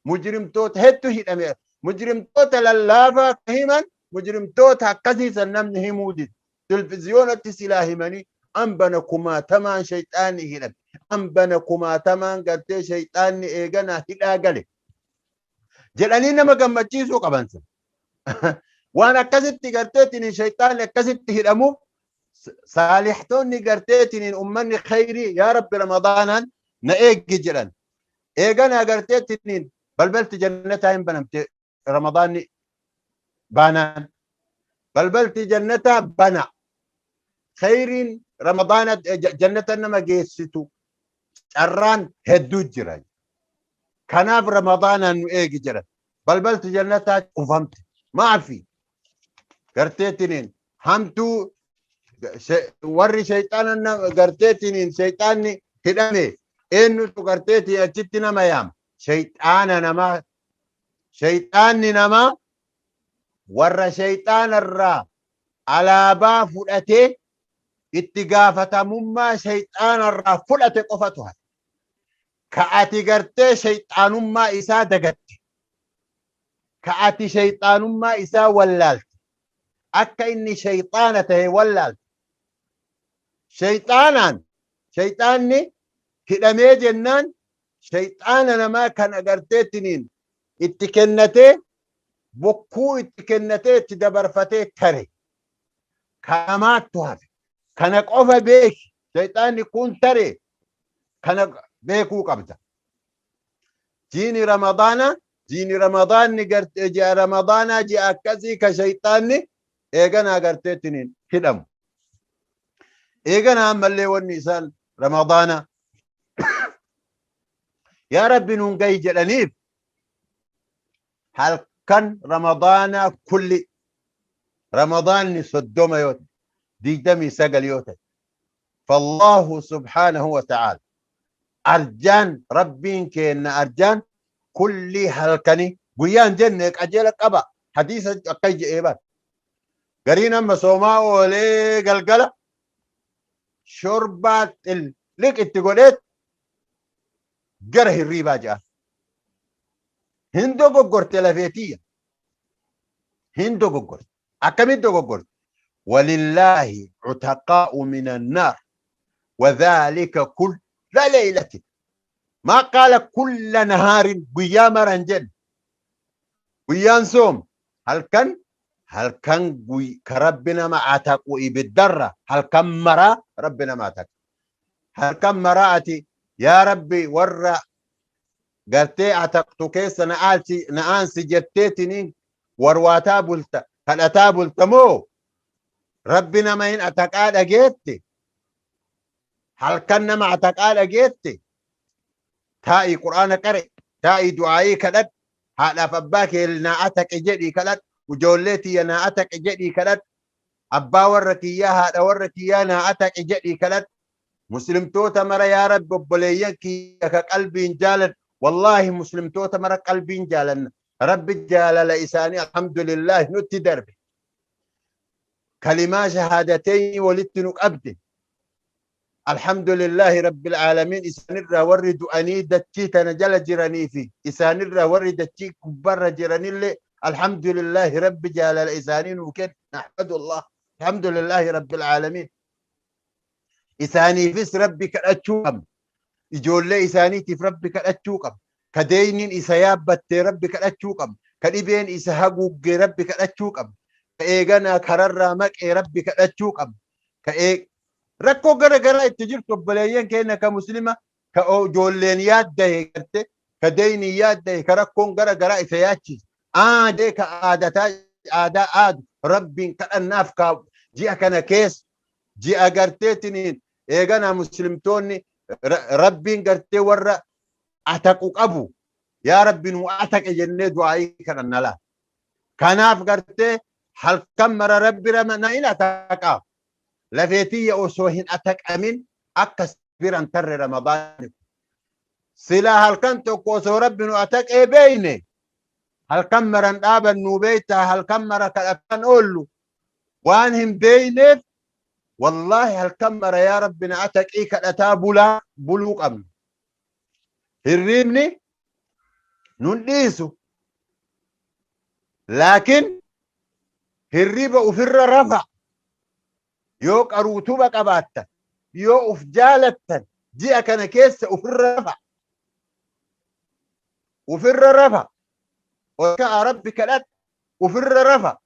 B: Mujrimtoota hedduu hidhame. Mujrimtoota lallaafaa ka himan, mujrimtoota akkasii san namni himuu dide. Televizyoonatti silaa himanii ambana kumaatamaan shayxaanni hidhame, ambana kumaatamaan gartee shayxaanni eeganaa hidhaa gale jedhanii nama gammachiisuu qaban sun. Waan akkasitti garteetiin shayxaanni akkasitti hidhamuuf, saalihtoonni garteetiin ummanni khayrii yaa Rabbi Ramadaanaan Na eegi jedhan. Eegana agarteettiniin balbalti jannataa hin banamte. Ramadaanni baanaan balbalti jannataa bana. Khayriin Ramadaana jannata nama geessitu carraan hedduu jira. Kanaaf Ramadaanaan nu eegi jedhan. Balbalti jannataa cufamte. Maafi garteettiniin hamtuu warri shayxaana garteettiniin shayxaanni hidhame eenyutu garteetti achitti nama yaama? Shayxaana namaa. Shayxaanni namaa warra shayxaanarraa alaabaa fudhatee itti gaafatamummaa shayxaanarraa fudhate qofatu hafe. Ka ati gartee shayxaanummaa isaa dagatte, ka ati shayxaanummaa isaa wallaalte, akka inni shayxaana ta'e wallaalte. Shayxaanaan shayxaanni hidhamee jennaan shayxaana namaa kan agarteettiniin itti kennatee, bokkuu itti kennatee, itti dabarfatee tare kanamaattu hafe. Kana qofa beeki. Shayxaanni kun tare, kana beekuu qabda. Jiini Ramadaana, jiini Ramadaanni gartee ji'a Ramadaanaa ji'a akkasii ka shayxaanni eeganaa garteettiniin hidhamu. Eeganaa ammallee wanni isaan Ramadaana yaa Rabbi nuun gahi jedhaniif, halkan Ramadaanaa kulli, Ramadaanni 30 yoo ta'e, 29 yoo ta'e, فالله سبحانه وتعالى arjaan, Rabbiin keenna arjaan kulli halkani guyyaan jenne qajeela qaba. Hadiisa akka jedhee bar gariin amma soomaa oolee galgala shorbaa xilliq itti godheet gara hirriibaa jedha. Hin dogoggorte lafeetiyya, hin dogoggorte. Akkamitti dogoggorte? ولله عتقاء من النار وذلك كل ليلة. ما قال كل نهار. Guyyaa maran jedhe. Guyyaan soom halkan, halkan ka Rabbi nama ataqu ibiddarra halkan maraa Rabbi nama ataqa. Halkan maraa ati yaa Rabbi warra gartee ataqtu keessa na aalchi na aansi jetteetiniin warwaataa bulta, kadhataa bulta moo Rabbi nama hin ataqaa dhageette? Halkan nama ataqaa dhageette. Taa'ii Qur'aana qare, taa'ii du'aayii kadhadhu, haadhaaf abbaa kee naa ataqe jedhii kadhadhu, ijoollee tiyya naa ataqe jedhii kadhadhu, abbaa warra kiyyaa, haadha warra kiyyaa naa ataqe jedhii kadhadhu, muslimtoota mara yaa Rabbi, obboleeyyan kiyya ka qalbiin jaaladhu. Wallaahi muslimtoota mara qalbiin jaalanna. Rabbi jaalala isaanii alhamdulillah nutti darbe. Kalimaa shahaadateeyni walitti nu qabde. Alhamdulillahi rabbil aalamiin. Isaanirraa warri du'anii dachii tana jala jiranii fi isaanirraa warri dachii gubbarra jiranillee alhamdulillahi Rabbi jaalala isaanii nuu kenne. Nahmadullah, alhamdulillahi rabbil aalamiin. Isaaniifis Rabbi kadhachuu qabna. Ijoollee isaaniitiif Rabbi kadhachuu qabna. Ka deeyniin isa yaabbattee Rabbi kadhachuu qabna. Ka dhibeen isa haguuggee Rabbi kadhachuu qabna. Ka eeganaa kararraa maqee Rabbi kadhachuu qabna. Ka rakkoo gara garaa itti jirtu obboleeyyan keenya ka muslima, ka ijoolleen yaaddahe garte, ka deeyniin yaaddahe, ka rakkoon gara garaa isa yaachise aadee, ka aadataa aadaa aadu Rabbiin kadhannaaf. Ka ji'a kana keessa ji'a garteetiniin eeganaa muslimtoonni Rabbiin gartee warra ataqu qabu yaa Rabbi nu ataqe jennee du'aa'ii kadhanna laa. Kanaaf gartee halkan mara Rabbi na in ataqaa lafeetiyya osoo hin ataqamin akka biran tarre. Ramadaani silaa halkan tokko osoo Rabbi nu ataqee beeyne halkan maran dhaabannu beeytaa, halkan mara kadhatan oollu. Waan hin beeyneef wallaahi halkan mara yaa Rabbi na ataqii kadhataa bulaa buluu qabna. Hirriibni nun dhiisu, laakiin hirriba ufirra rafa. Yoo qaruutuba qabaattan, yoo uf jaalattan, ji'a kana keessa ufirra rafa, ufirra rafa. Ol ka'a, Rabbi kadhadha, ufirra rafa.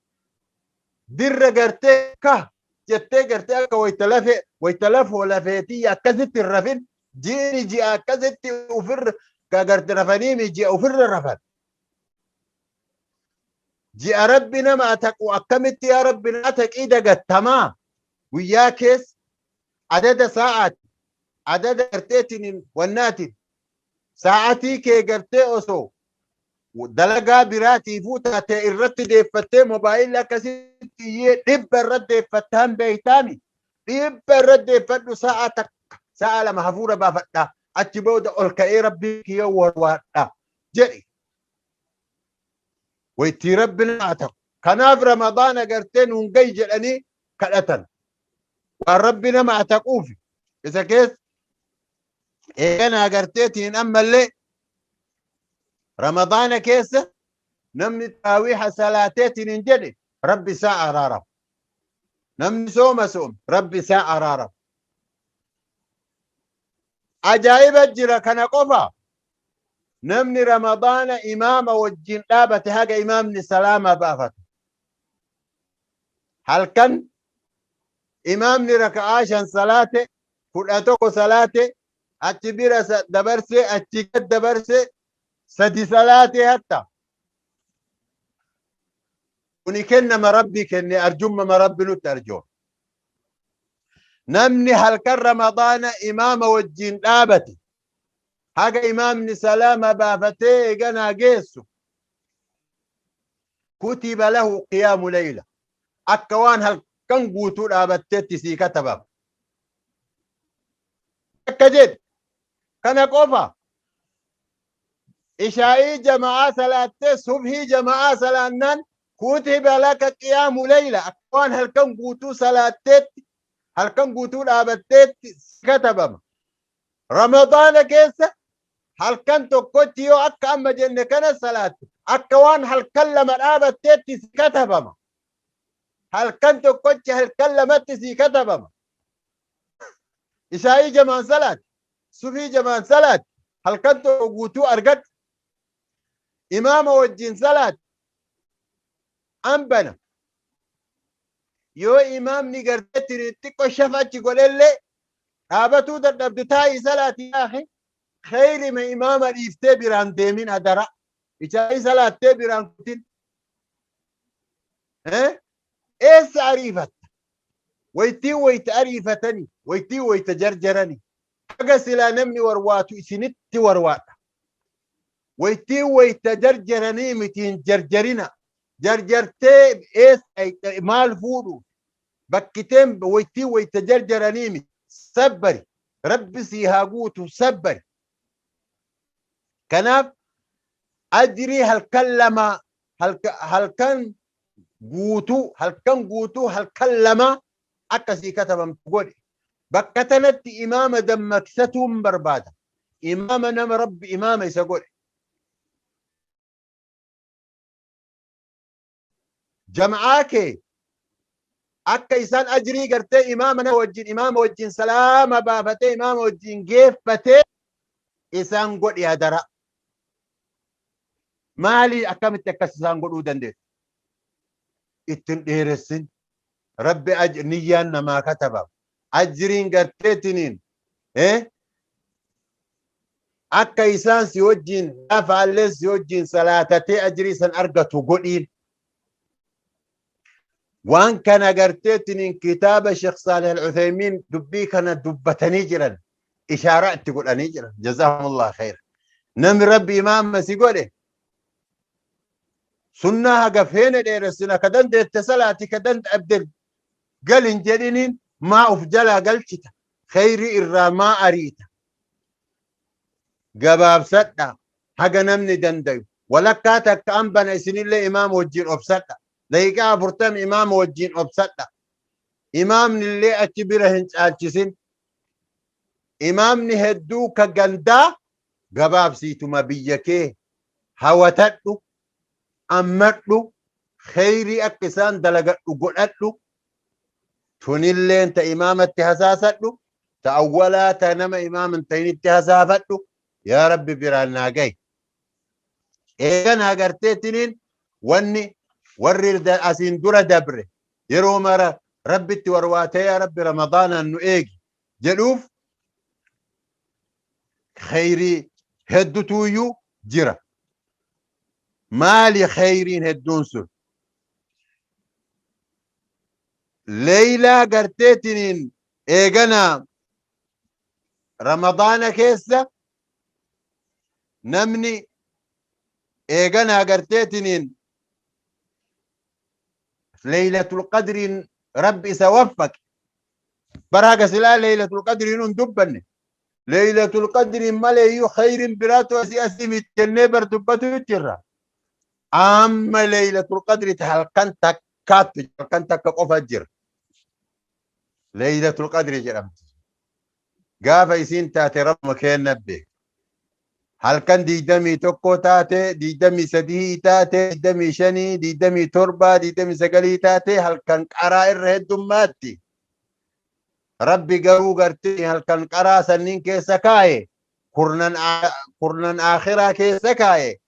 B: Dirra gartee ka jettee gartee akka wayta lafee wayta lafoo lafeetii akkasitti hin rafin. Ji'ni ji'a akkasitti ufirra gagarte rafaniimi ji'a ufirra rafan. Ji'a Rabbi nama ataqu akkamitti yaa Rabbi na ataqii dagattamaa guyyaa keessa adada sa'aati adada garteetiin wannaatiin sa'atii kee gartee osoo dalagaa biraatiifuu taatee irratti deeffattee mobaayilli akkasitti iyyee dhibba irratti deeffattaan beektaami dhibba irratti deeffadhu sa'a takka sa'a lama hafuura baafadha achi booda ol ka'ee Rabbii kiyya warwaadha jedhi. Waytii Rabbi naa ta'u. Kanaaf Ramadaana gartee nuun gahi jedhanii kadhatan. Waan Rabbi nama ataquuf isa keessa eeganaa garteetiin ammallee Ramadaana keessa namni taraawiiha salaateetiin hin jedhe Rabbi isaa araarama. Namni sooma soome Rabbi isaa araarama. Ajaa'iba jira kana qofa. Namni Ramadaana imaama wajjin dhaabate haga imaamni salaama baafatu. Halkan imaamni raka'aa 5 salaate 11 salaate achi bira dabarsee achi gad dabarsee 3 salaate hatta. Kuni kennama Rabbi kenne, arjummama Rabbi nutti arjoome. Namni halkan Ramadaana imaama wajjin dhaabate haga imaamni salaama baafatee eeganaa geessu, kutiba lahu qiyaamu layla, akka waan halkan guutuu dhaabatteetti sii katabama. Akka jedhe kana qofa, ishaa'ii jama'aa salaattee subhii jama'aa salaannaan kutiba laka qiyaamu layla, akka waan halkan guutuu salaatteetti, halkan guutuu dhaabatteetti si katabama. Ramadaana keessa halkan tokkotti yoo akka amma jenne kana salaatte akka waan halkan lama dhaabatteetti si katabama. Halkan tokkochi halkan lamatti si katabama. Ishaa'ii jamaan salaati, subhii jamaan salaati, halkan tokko guutuu argadhu. Imaama wajjin salaati. Ambana. Yoo imaamni gartee xiqqo shafa achi godhellee dhaabatuu dadhabdu taa'ii salaati yaa akhi. Kheyrima imaama dhiiftee biraan deemin adara. Ishaa'ii salaattee biraan kutin. Eessa ariifatta? Waytiin wayta ariifatani, waytiin wayta jarjarani. Haga silaa namni warwaatu isinitti warwaadha. Waytiin wayta jarjaranii miti, hin jarjarina. Jarjartee eessa maal fuudhu? Bakkiteen waytii wayta jarjaranii miti. Sabbari. Rabbi sii haa guutu, sabbari. Kanaaf ajrii halkan lama, halkan guutuu, halkan guutuu halkan lama akkasii katabamtu godhe. Bakka tanatti imaama dammaqsatuun barbaada. Imaama nama Rabbi imaama isa godhe. Jama'aa kee akka isaan ajrii gartee imaama nama wajjin imaama wajjin salaama baafatee imaama wajjin geeffatee isaan godhi hadara. Maali, akkamitti akkas isaan godhuu dandeessu? Ittin dheeressin. Rabbi niyyaan namaa kataba. Ajriin garteetiniin akka isaan si wajjin gaafaallee si wajjin salaatatee ajrii san argatu godhiin. Waan kana garteetiniin kitaaba Sheekh Saalih Al-Uthaymiin dubbii kana dubbatanii jiran, ishaaraa itti godhanii jiran. Jazaahumullah khayra. Namni Rabbi imaama si godhe sunnaa haga feene dheeressina, ka dandeette salaati, ka danda'abde galin jedhiniin, maa uf jalaa galchita? Kheyrii irraa maa ariita? Gabaabsadha haga namni dandayu. Walakkaa takka ambana isinillee imaama wajjin obsadha. Daqiiqaa 40 imaama wajjin obsadha. Imaamnillee achi bira hin caalchisin. Imaamni hedduu ka gandaa gabaabsiituma biyya kee hawatadhu, ammadhu, kheyrii akka isaan dalagadhu godhadhu. Tunilleen ta imaamatti hasaasadhu, ta awwalaa ta nama imaama hin ta'initti hasaafadhu. Yaa Rabbi biraan naa gahi. Eeganaa garteetiniin wanni warri asiin dura dabre yeroo mara Rabbitti warwaatee yaa Rabbi Ramadaanaan nu eegi jedhuuf. Kheyrii heddutuuyyuu jira. Maali kheyriin hedduun sun? Leeylaa garteetiniin eegana Ramadaana keessa namni eeganaa garteetiniin Leeylatul Qadriin Rabbi isa waffaqe. Bara haga silaa Leeylatul Qadriin hin dubbanne. Leeylatul Qadriin maleeyyuu kheyriin biraatu asii asii miti jennee bar dubbatu jirra. Amma Leeylatul Qadri halkan takkaattu halkan takka qofa jira. Leeylatul Qadri jedhamti. Gaafa isiin taate Rabbuma keenna beeka. Halkan 21 taate, 23 taate, 25, 27, 29 taate halkan qaraa irra heddummaatti. Rabbi garuu gartee halkan qaraa sanniin keessa kaaye, kurnan akhiraa keessa kaaye.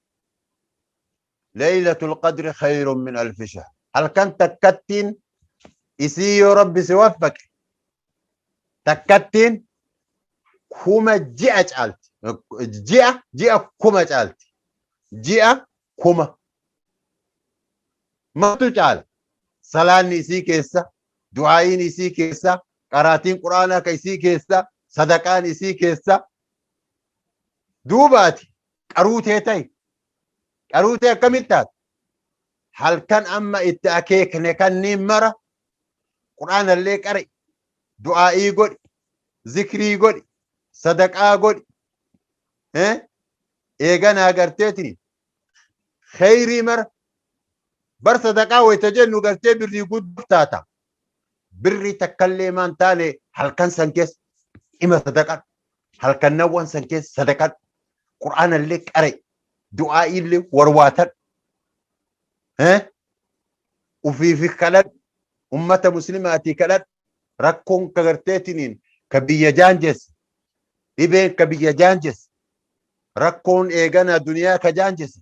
B: Laylatul Qadri khayrun min alfi shahr. Halkan takkattiin isii yoo Rabbi si waffaqe takkattiin kuma ji'a caalti. Ji'a kuma caalti. Ji'a kuma. Maaltu caala? Salaanni isii keessa, du'aa'iin isii keessa, qaraatiin Qur'aanaa ka isii keessa, sadaqaan isii keessa. Duubaati qaruutee ta'i. Qaruutee akkamitti taata? Halkan amma itti akeekne kanniin mara Qur'aanallee qari, du'aa'ii godhi, zikrii godhi, sadaqaa godhi. Eeganaa garteetiin kheyrii mara bar sadaqaa wayta jennu gartee birrii guddoo taata. Birrii takkallee maan taane halkan san keessa ima sadaqadhu. Halkannawwan san keessa sadaqadhu. Qur'aanallee qare, du'aa'iillee warwaatadhu. Ufiifi kadhadhu. Ummata muslimaatii kadhadhu. Rakkoon ka garteetiniin ka biyya jaanjesse. Dhibeen ka biyya jaanjesse. Rakkoon eeganaa duniyaa ka jaanjesse.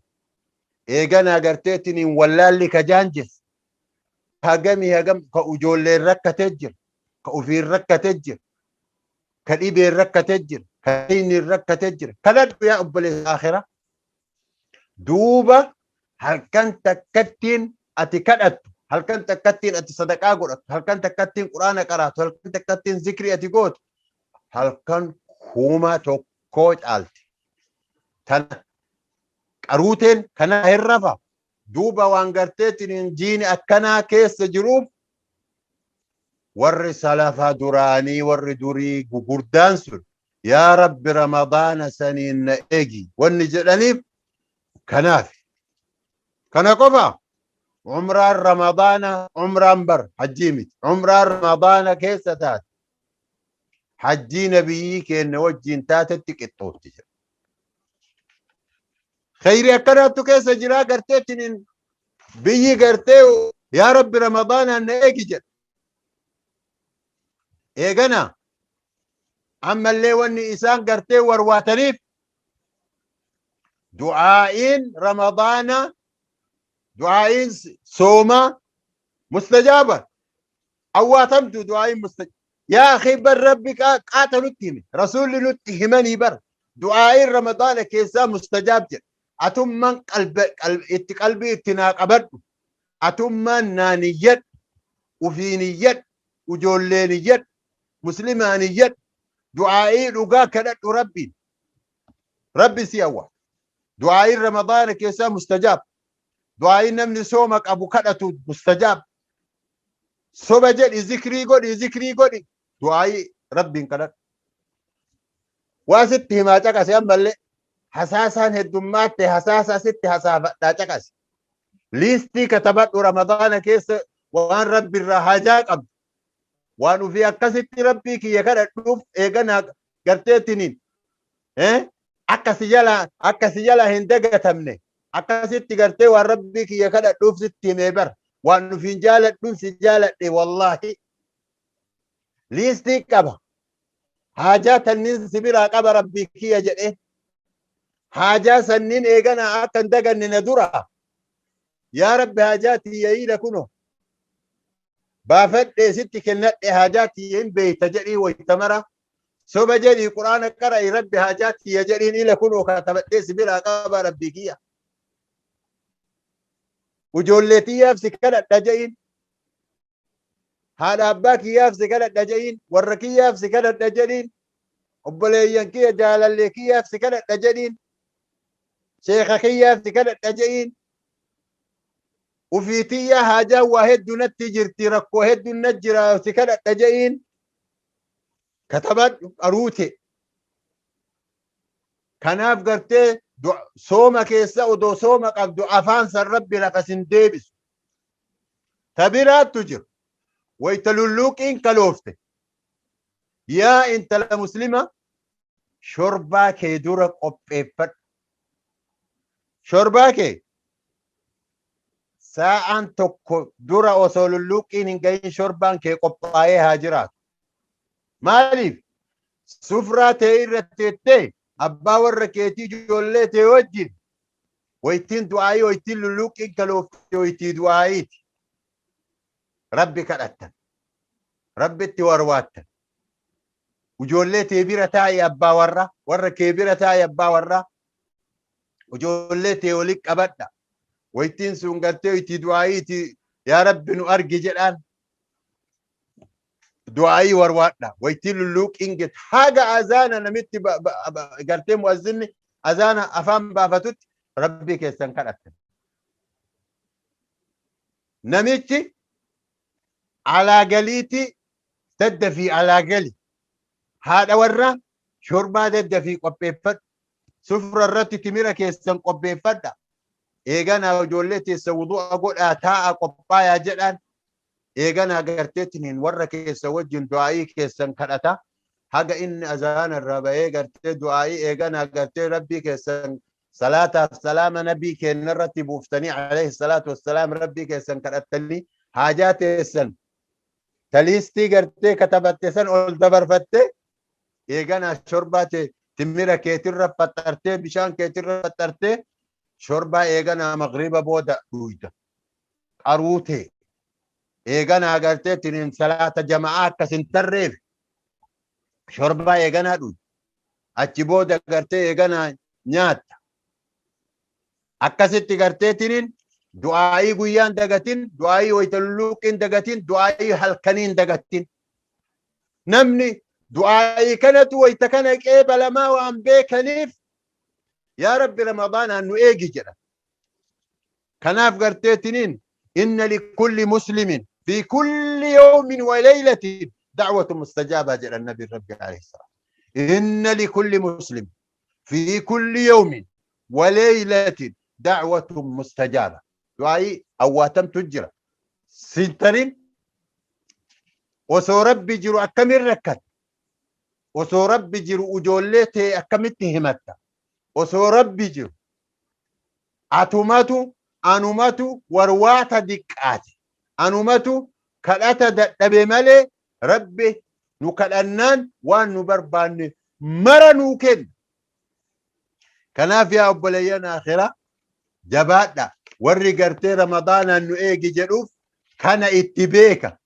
B: Eeganaa garteetiniin wallaalli ka jaanjesse. Hagamii hagam ka ijoolleen rakkatee jira. Ka ufiin rakkatee jira. Ka dhibeen rakkatee jira. Ka diiniin rakkatee jira. Kadhadhu yaa obboleessa akhiraa. Duuba halkan takkattiin ati kadhattu, halkan takkattiin ati sadaqaa godhattu, halkan takkattiin Qur'aana qaraatu, halkan takkattiin zikrii ati gootu, halkan 1000 caalti. Tana qaruuteen kana hin rafa. Duuba waan garteetiin jiini akkanaa keessa jiruuf warri salafa duraanii warri durii gugurdaan sun yaa Rabbi Ramadaana saniin na eegi wanni jedhaniif kanaaf. Kana qofa, umraan Ramadaana, umraan bar hajjii miti, umraan Ramadaana keessa taate hajjii nabiyyii keenya wajjiin taatetti qixxoofti jedha. Kheyri akkanaattu keessa jiraa garteetiin biyyi gartee yaa Rabbi Ramadaanaan na eegi jedha. Eegana ammallee wanni isaan gartee warwaataniif du'aa'iin Ramadaana, du'aa'iin soomaa mustajaaba, awwaatamtu du'aa'iin mustajaaba. Yaa akhi, bar Rabbi qaata nutti hime, rasuulli nutti himanii bar du'aa'iin Ramadaana keessaa mustajaab jedha. Atummaan itti qalbii itti naa qabadhu, atummaan naa niyyadhu, ufiin iyyadhu, ijoolleen iyyadhu, muslimaan iyyadhu, du'aa'ii dhugaa kadhadhu Rabbiin. Rabbi si awwa. Du'aa'iin Ramadaana keessaa mustajaab. Du'aa'iin namni sooma qabu kadhatu mustajaab. Soba jedhi, zikrii godhi, zikrii godhi, du'aa'ii Rabbiin kadhadhu. Waa sitti himaa caqase ammallee hasaasaan heddummaatte, hasaasaa sitti hasaafadhaa caqase. Liistii katabadhu Ramadaana keessa waan Rabbi irraa hajaa qabdu. Waan ufii akkasitti Rabbii kiyya kadhadhuuf eeganaa garteetiniin akka si jala hin dagatamne akkasitti gartee waan Rabbii kiyya kadhadhuuf sitti himee bar waan ufiin jaaladhuun si jaaladhe wallaahi. Liistii qaba. Haajaa tanniin si biraa qaba Rabbii kiyya jedhee. Haajaa sanniin eeganaa akka hin daganne na dura. Yaa Rabbi, haajaa tiyya hiila kuno. Baafadhee sitti kennadhe, haajaa tiyya hin beeyta jedhii wayta mara. Soba jedhii Qur'aana qara'i, Rabbi haajaa tiyya jedhiin, ila kunoo katabadhee si biraa qaba, Rabbii kiyya. Ijoollee tiyyaaf si kadhadha jedhiin. Haadha abbaa kiyyaaf si kadhadha jedhiin. Warra kiyyaaf si kadhadha jedhiin. Obboleeyyan kiyya, jaalallee kiyyaaf si kadhadha jedhiin. Sheeka kiyyaaf si kadhadha jedhiin. Ufii tiyyaa haajaan waa hedduu natti jirti, rakkoo hedduu na jira, si kadhadha jedhiin. Katabadhu qaruute. Kanaaf gartee sooma keessa odoo sooma qabdu afaan san Rabbi lafa sin deebisu. Ta biraattu jira. Wayta lulluuqiin kaloofte. Yaa intala muslima, shorbaa kee dura qopheeffadhu. Shorbaa kee saa'aan tokko dura osoo lulluuqiin hin gahin shorbaan kee qophaa'ee haa jiraatu. Maaliif? Sufraa ta'e irra teettee abbaa warra keetii, ijoollee ta'e wajjin waytiin du'aayii, waytiin lulluuqiin kaloofte, waytii du'aayiiti. Rabbi kadhattan. Rabbitti warwaattan. Ijoollee tee bira taa'i, abbaa warra warra kee bira taa'i, abbaa warraa. Ijoollee tee walitti qabadha. Waytiin sun gartee waytii du'aayiiti, yaa Rabbi nu argi jedhaan. Du'aayii warwaadha. Waytii lulluuqiin get haga azaana namitti gartee mu'azzinni azaana afaan baafatutti Rabbii keessan kadhattan. Namichi alaa galiitii daddafii alaa gali. Haadha warraa, shorbaa daddafii qopheeffadhu. Sufra irratti timira keessan qopheeffadha. Eeganaa ijoollee teessa wudu'a godhaa, taa'a, qophaayaa jedhaan. Eeganaa garteetiniin warra keessa wajjin du'aayii keessan kadhata. Haga inni azaana irraa bahee gartee du'aayii, eeganaa gartee Rabbii keessan salaataaf salaama nabii keenya irratti buuftanii, alayhi salaatu wassalaam, Rabbii keessan kadhattanii, haajaa teessan taliistii gartee katabatte san ol dabarfatte, eeganaa shorbaa tee timira keetirra faxartee, bishaan keetirra faxartee, shorbaa eeganaa magriba booda dhuyda qaruutee, eeganaa gartee tiniin salaata jama'aa akkas hin tarreef shorbaa eeganaa dhuyda. Achi booda gartee eeganaa nyaatta. Akkasitti gartee tiniin du'aa'ii guyyaan dagatin, du'aa'ii wayita lulluuqiin dagatin, du'aa'ii halkaniin dagatin. Namni du'aa'ii kanatu wayita kana qeebalamaa waan beekaniif, yaa Rabbi Ramadaanaan nu eegi jedha. Kanaaf gartee tiniin inna likulli muslimin fi kulli yawmin wa laylatin da'watu mustajaabaa jedha nabi Rabbi alayhi salaam. Inna likulli muslim fi kulli yawmin wa laylatin da'watu mustajaaba. Du'aa'ii awwaatamtu jira. Sintarin osoo Rabbi jiru akkamin rakkata? Osoo Rabbi jiru ijoollee tee akkamitti himatta? Osoo Rabbi jiru atumatu anumatu warwaata diqqaate, anumatu kadhata dadhabe malee Rabbi nu kadhannaan waan nu barbaanne mara nuu kenna. Kanaaf yaa obboleeyyan akhiraa, jabaadha. Warri gartee Ramadaanaan nu eegi jedhuuf kana itti beeka.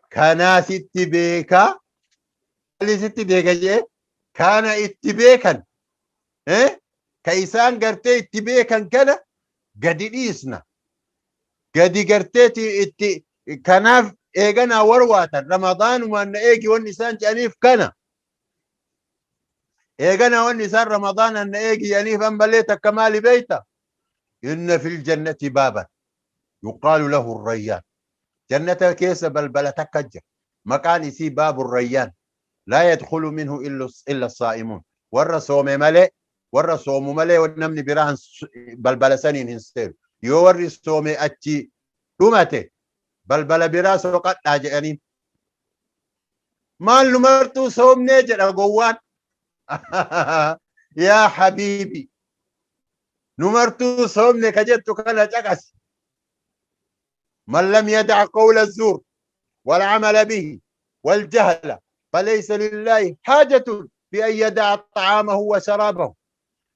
B: Kanaas itti beeka. Sitti beeka jee kana itti beekan. Ka isaan gartee itti beekan kana gadi dhiisna. Gadi garteeti itti kanaaf eeganaa warwaatan Ramadaanumaan na eegi wanni isaan jedhaniif kana. Eeganaa wanni isaan Ramadaanaan na eegi jedhaniif ammallee takka maali beeyta? Inna fil jannati baaban yuqaalu lahu Rayyaan. Jannata keessa balbala takka jira. Maqaan isii baabu Rayyaan. Laa yadkhulu minhu illa saa'imuun. Warra soome malee, warra soomu malee namni biraa balbala saniin hin seenu. Yoo warri soome achi dhumate, balbala biraa soqadhaa jedhaniin. Maal, nu martuu soomnee jedha gowwaan. Yaa habiibi, nu martuu soomne ka jettu kana caqasi. من لم يدع قول الزور والعمل به والجهل فليس لله حاجة في أن يدع طعامه وشرابه.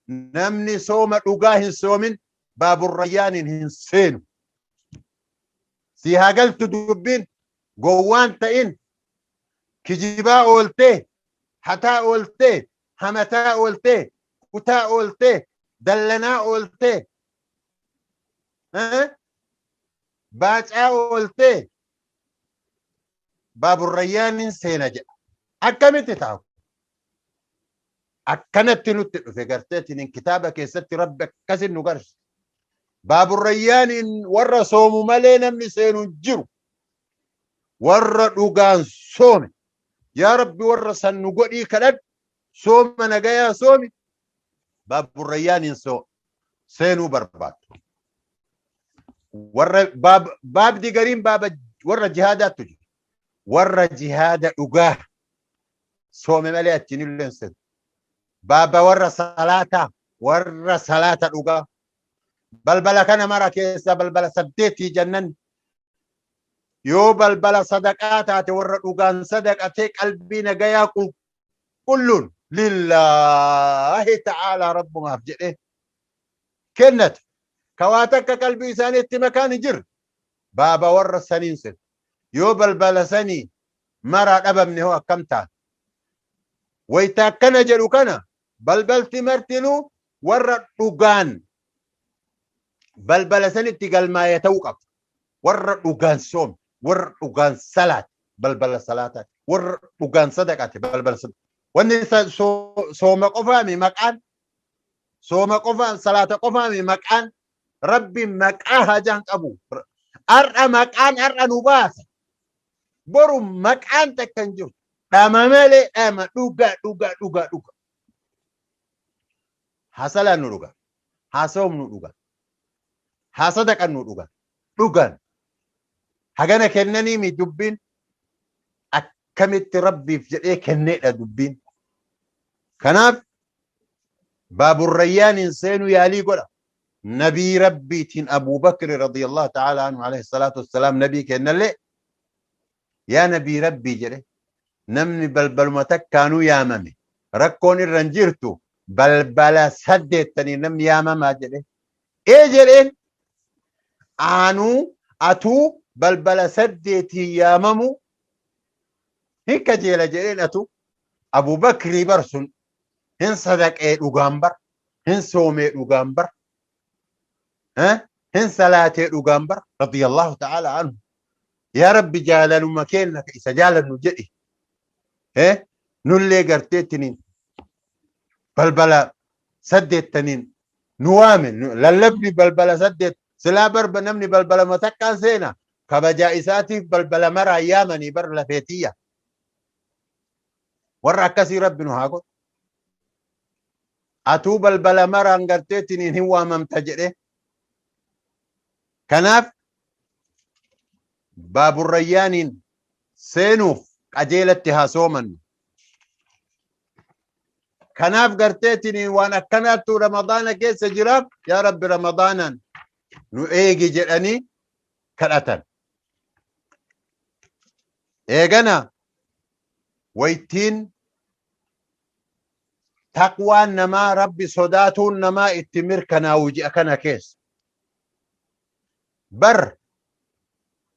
B: Namni sooma dhugaa hin soomin baabu Rayyaanin hin seenu. Si haa galtu dubbiin, gowwaan ta'in kijibaa ooltee. Hataa ooltee, hamataa ooltee, kutaa ooltee, dallanaa ooltee, baacaa ooltee baaburrayyaanin seena jedha. Akkamitti taa'u? Akkanatti nutti dhufe garteetiin kitaaba keessatti Rabbi akkasin nu garsi. Baaburrayyaaniin warra soomu malee namni seenu hin jiru. Warra dhugaan soome. Yaa Rabbi, warra san nu godhii kadhadhu. Sooma nagayaa soomi. Baaburrayyaaniin seenuu barbaadu. Warra baabdi gariin baaba warra jihaadaattu jiru. Warra jihaada dhugaa soome malee achiin illee hin seenu. Baaba warra salaataa, warra salaata dhugaa. Balbala kana mara keessa balbala saddeetii jannan yoo balbala sadaqaa taate, warra dhugaan sadaqatee qalbii nagayaa qulqulluun lillaahi ta'aalaa rabbumaaf jedhee kennate, ka waa takka qalbii isaaniitti makaan hin jirre, baaba warra saniin seenu. Yoo balbala sanii maraa dhabamne hoo akkam taana? Wayta akkana jedhu kana balbalti martinuu warra dhugaan balbala sanitti galmaa'ee ta'uu qaba. Warra dhugaan soome, warra dhugaan salaate balbala salaataa, warra dhugaan sadaqate balbala sadaqate. Wanni sooma qofaami maqaan, sooma qofaan, salaata qofaami maqaan. Rabbi maqaa hajaan qabu. Har'a maqaan har'a nu baasa. Boru maqaan takka hin jiru. Dhama malee dhama, dhuga dhuga dhuga dhuga. Haa salaannu dhuga. Haa soomnu dhuga. Haa sadaqannu dhuga. Dhugan. Hagana kennanii mi dubbiin, akkamitti Rabbiif jedhee kenneedha dubbiin. Kanaaf baaburrayyaaniin seenuu yaalii godha. Nabii Rabbiitiin Abuu Bakri radiyallahu ta'ala anhu, alayhi salaatu wassalaam, nabii kennallee yaa nabii Rabbii jedhe, namni balbaluma takkaanuu yaamame rakkoon irra hin jirtu, balbala saddeettanii namni yaamamaa jedhe. Ee jedheen, aanuu atuu balbala saddeetiin yaamamu hin kajeela jedheen. Atu Abu Bakrii bar sun hin sadaqee dhugaan bar, hin soomee dhugaan bar, hin salaatee dhugaan bar, radiyallahu ta'ala anhu. Yaa Rabbi, jaalaluma keenna ka isa jaalannu jedhi nullee garteettiniin balbala saddeettaniin nu waame. Lallabni balbala saddeet silaa barba namni balbala matakkaan seena, kabajaa isaatiif balbala maraa yaamanii bar lafeetiyya. Warra akkasii Rabbi nu haa godhu. Atuu balbala maraan garteettiniin hin waamamta jedhe. Kanaaf baaburrayyaaniin seenuuf qajeelatti haa soomannu. Kanaaf garteettiniin waan akkanaattu Ramadaana keessa jiraaf, yaa Rabbi Ramadaanaan nu eegi jedhanii kadhatan. Eegana waytiin taqwaan namaa, Rabbi sodaatuun namaa itti mirkanaa'u ji'a kana keessa. Bar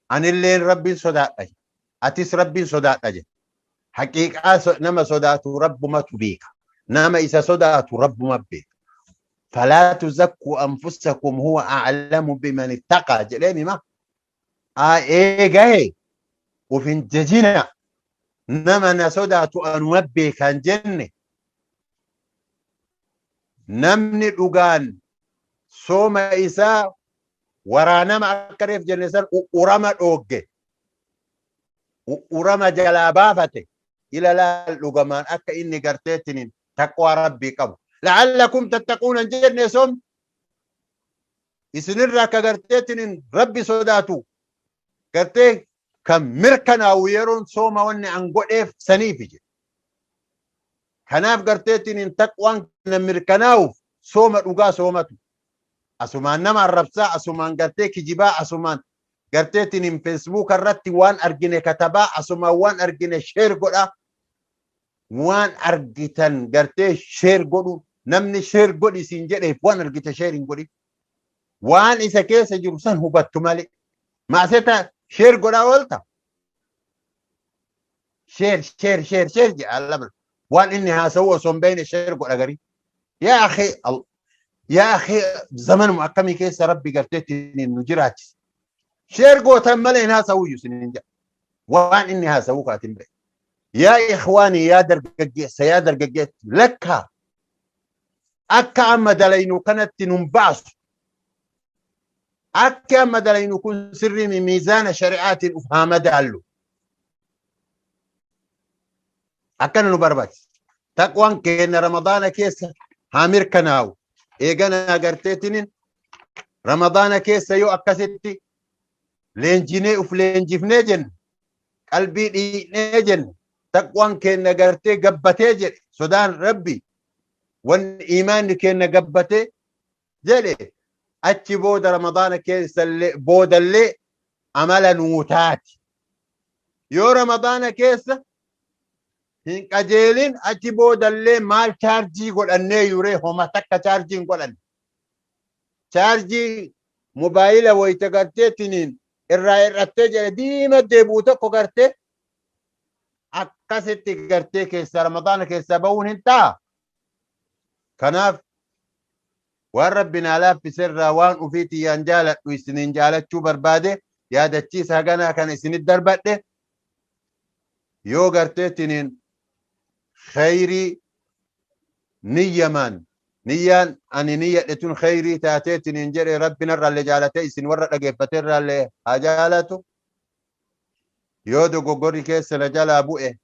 B: anilleen Rabbiin sodaadha, atis Rabbiin sodaadha jedhe. Haqiiqaa nama sodaatu Rabbumatu beeka. Nama isa sodaatu Rabbuma beeka. Falaa tuzakkuu anfusakum huwa a'lamu biman ittaqaa jedhee mima. Eegahe uf hin jajina, nama na sodaatu anuma beekan jenne. Namni dhugaan sooma isaa waraanama akka reef jenne san u'urama dhoogge, u'urama jalaa baafate, ila laal dhugamaan akka inni garteettiniin taqwaa Rabbii qabu. La'allakum tattaquuna hin jenne soom isinirra akka garteettiniin Rabbi sodaatu gartee kan mirkanaa'u yeroon sooma wanni an godheef saniifi jedhe. Kanaaf garteettiniin taqwaan kana mirkanaa'uuf sooma dhugaa soomatu. Asumaan nama arrabsaa, asumaan gartee kijibaa, asumaan garteettiniin Feesbuuka irratti waan argine katabaa, asumaan waan argine share godhaa. Waan argitan gartee share godhu, namni share godhi siin jedheef waan argite share hin godhin. Waan isa keessa jiru san hubattu malee. Maaseta share godhaa oolta. Share, share, share, share jedha lama. Waan inni haasa'u osoo hin beekne share godha garii. Yaa akhi, yaa akhi, zamanuma akkamii keessa Rabbi garteetti nu jiraachise. Share gootan malee hin haasa'uyyuu isiniin jedha. Waan inni haasa'uu kaatiin beeku. Yaa ikhwaanii, yaa dargaggeessa, yaa dargaggeetti, lakkaa akka amma dalaynu kanatti nun baasu. Akka amma dalaynu kun sirrii miizaana shari'aatiin uf haa madaallu. Akkana nu barbaachisa. Taqwaan keenya Ramadaana keessa haa mirkanaa'u. Eegana agarteetiniin Ramadaana keessa yoo akkasitti leenjinee uf leenjifnee jenne, qalbii dhiiqnee jenne, taqwaan keenya gartee gabbatee jedhe, sodaan Rabbi wanni imaanni keenya gabbatee jedhe, achi booda Ramadaana keessa boodallee amala nuu taati. Yoo Ramadaana keessa hin qajeelin, achi boodallee maal chaarjii godhannee yuree? Homa takka chaarjii hin godhanne. Chaarjii mobaayila wayita garteetiniin irraa hir'attee jedhe diima deebi'u tokko gartee akkasitti gartee keessa Ramadaana keessaa bahuun hin ta'a. Kanaaf waan Rabbi naa laaffise irraa waan ofii tiyyaan jaaladhu isiniin jaalachuu barbaade, yaadachiisa haganaa kana isinit darbadhe. Yoo garteetiniin khayrii niyyamaan niyyaan ani niyyadhe tun khayrii taateetiniin jedhe, Rabbi narraallee jaalatee isin warra dhageeffate irraallee haa jaalatu. Yoo dogoggorri keessa na jalaa bu'e,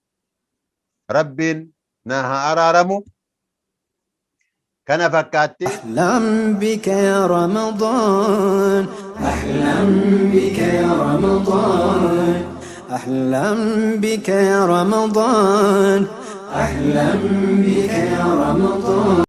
B: Rabbiin na haa araaramu. Kana fakkaatti.
A: أحلم بك يا رمضان، أحلم بك يا رمضان، أحلم بك يا رمضان، أحلم بك يا رمضان.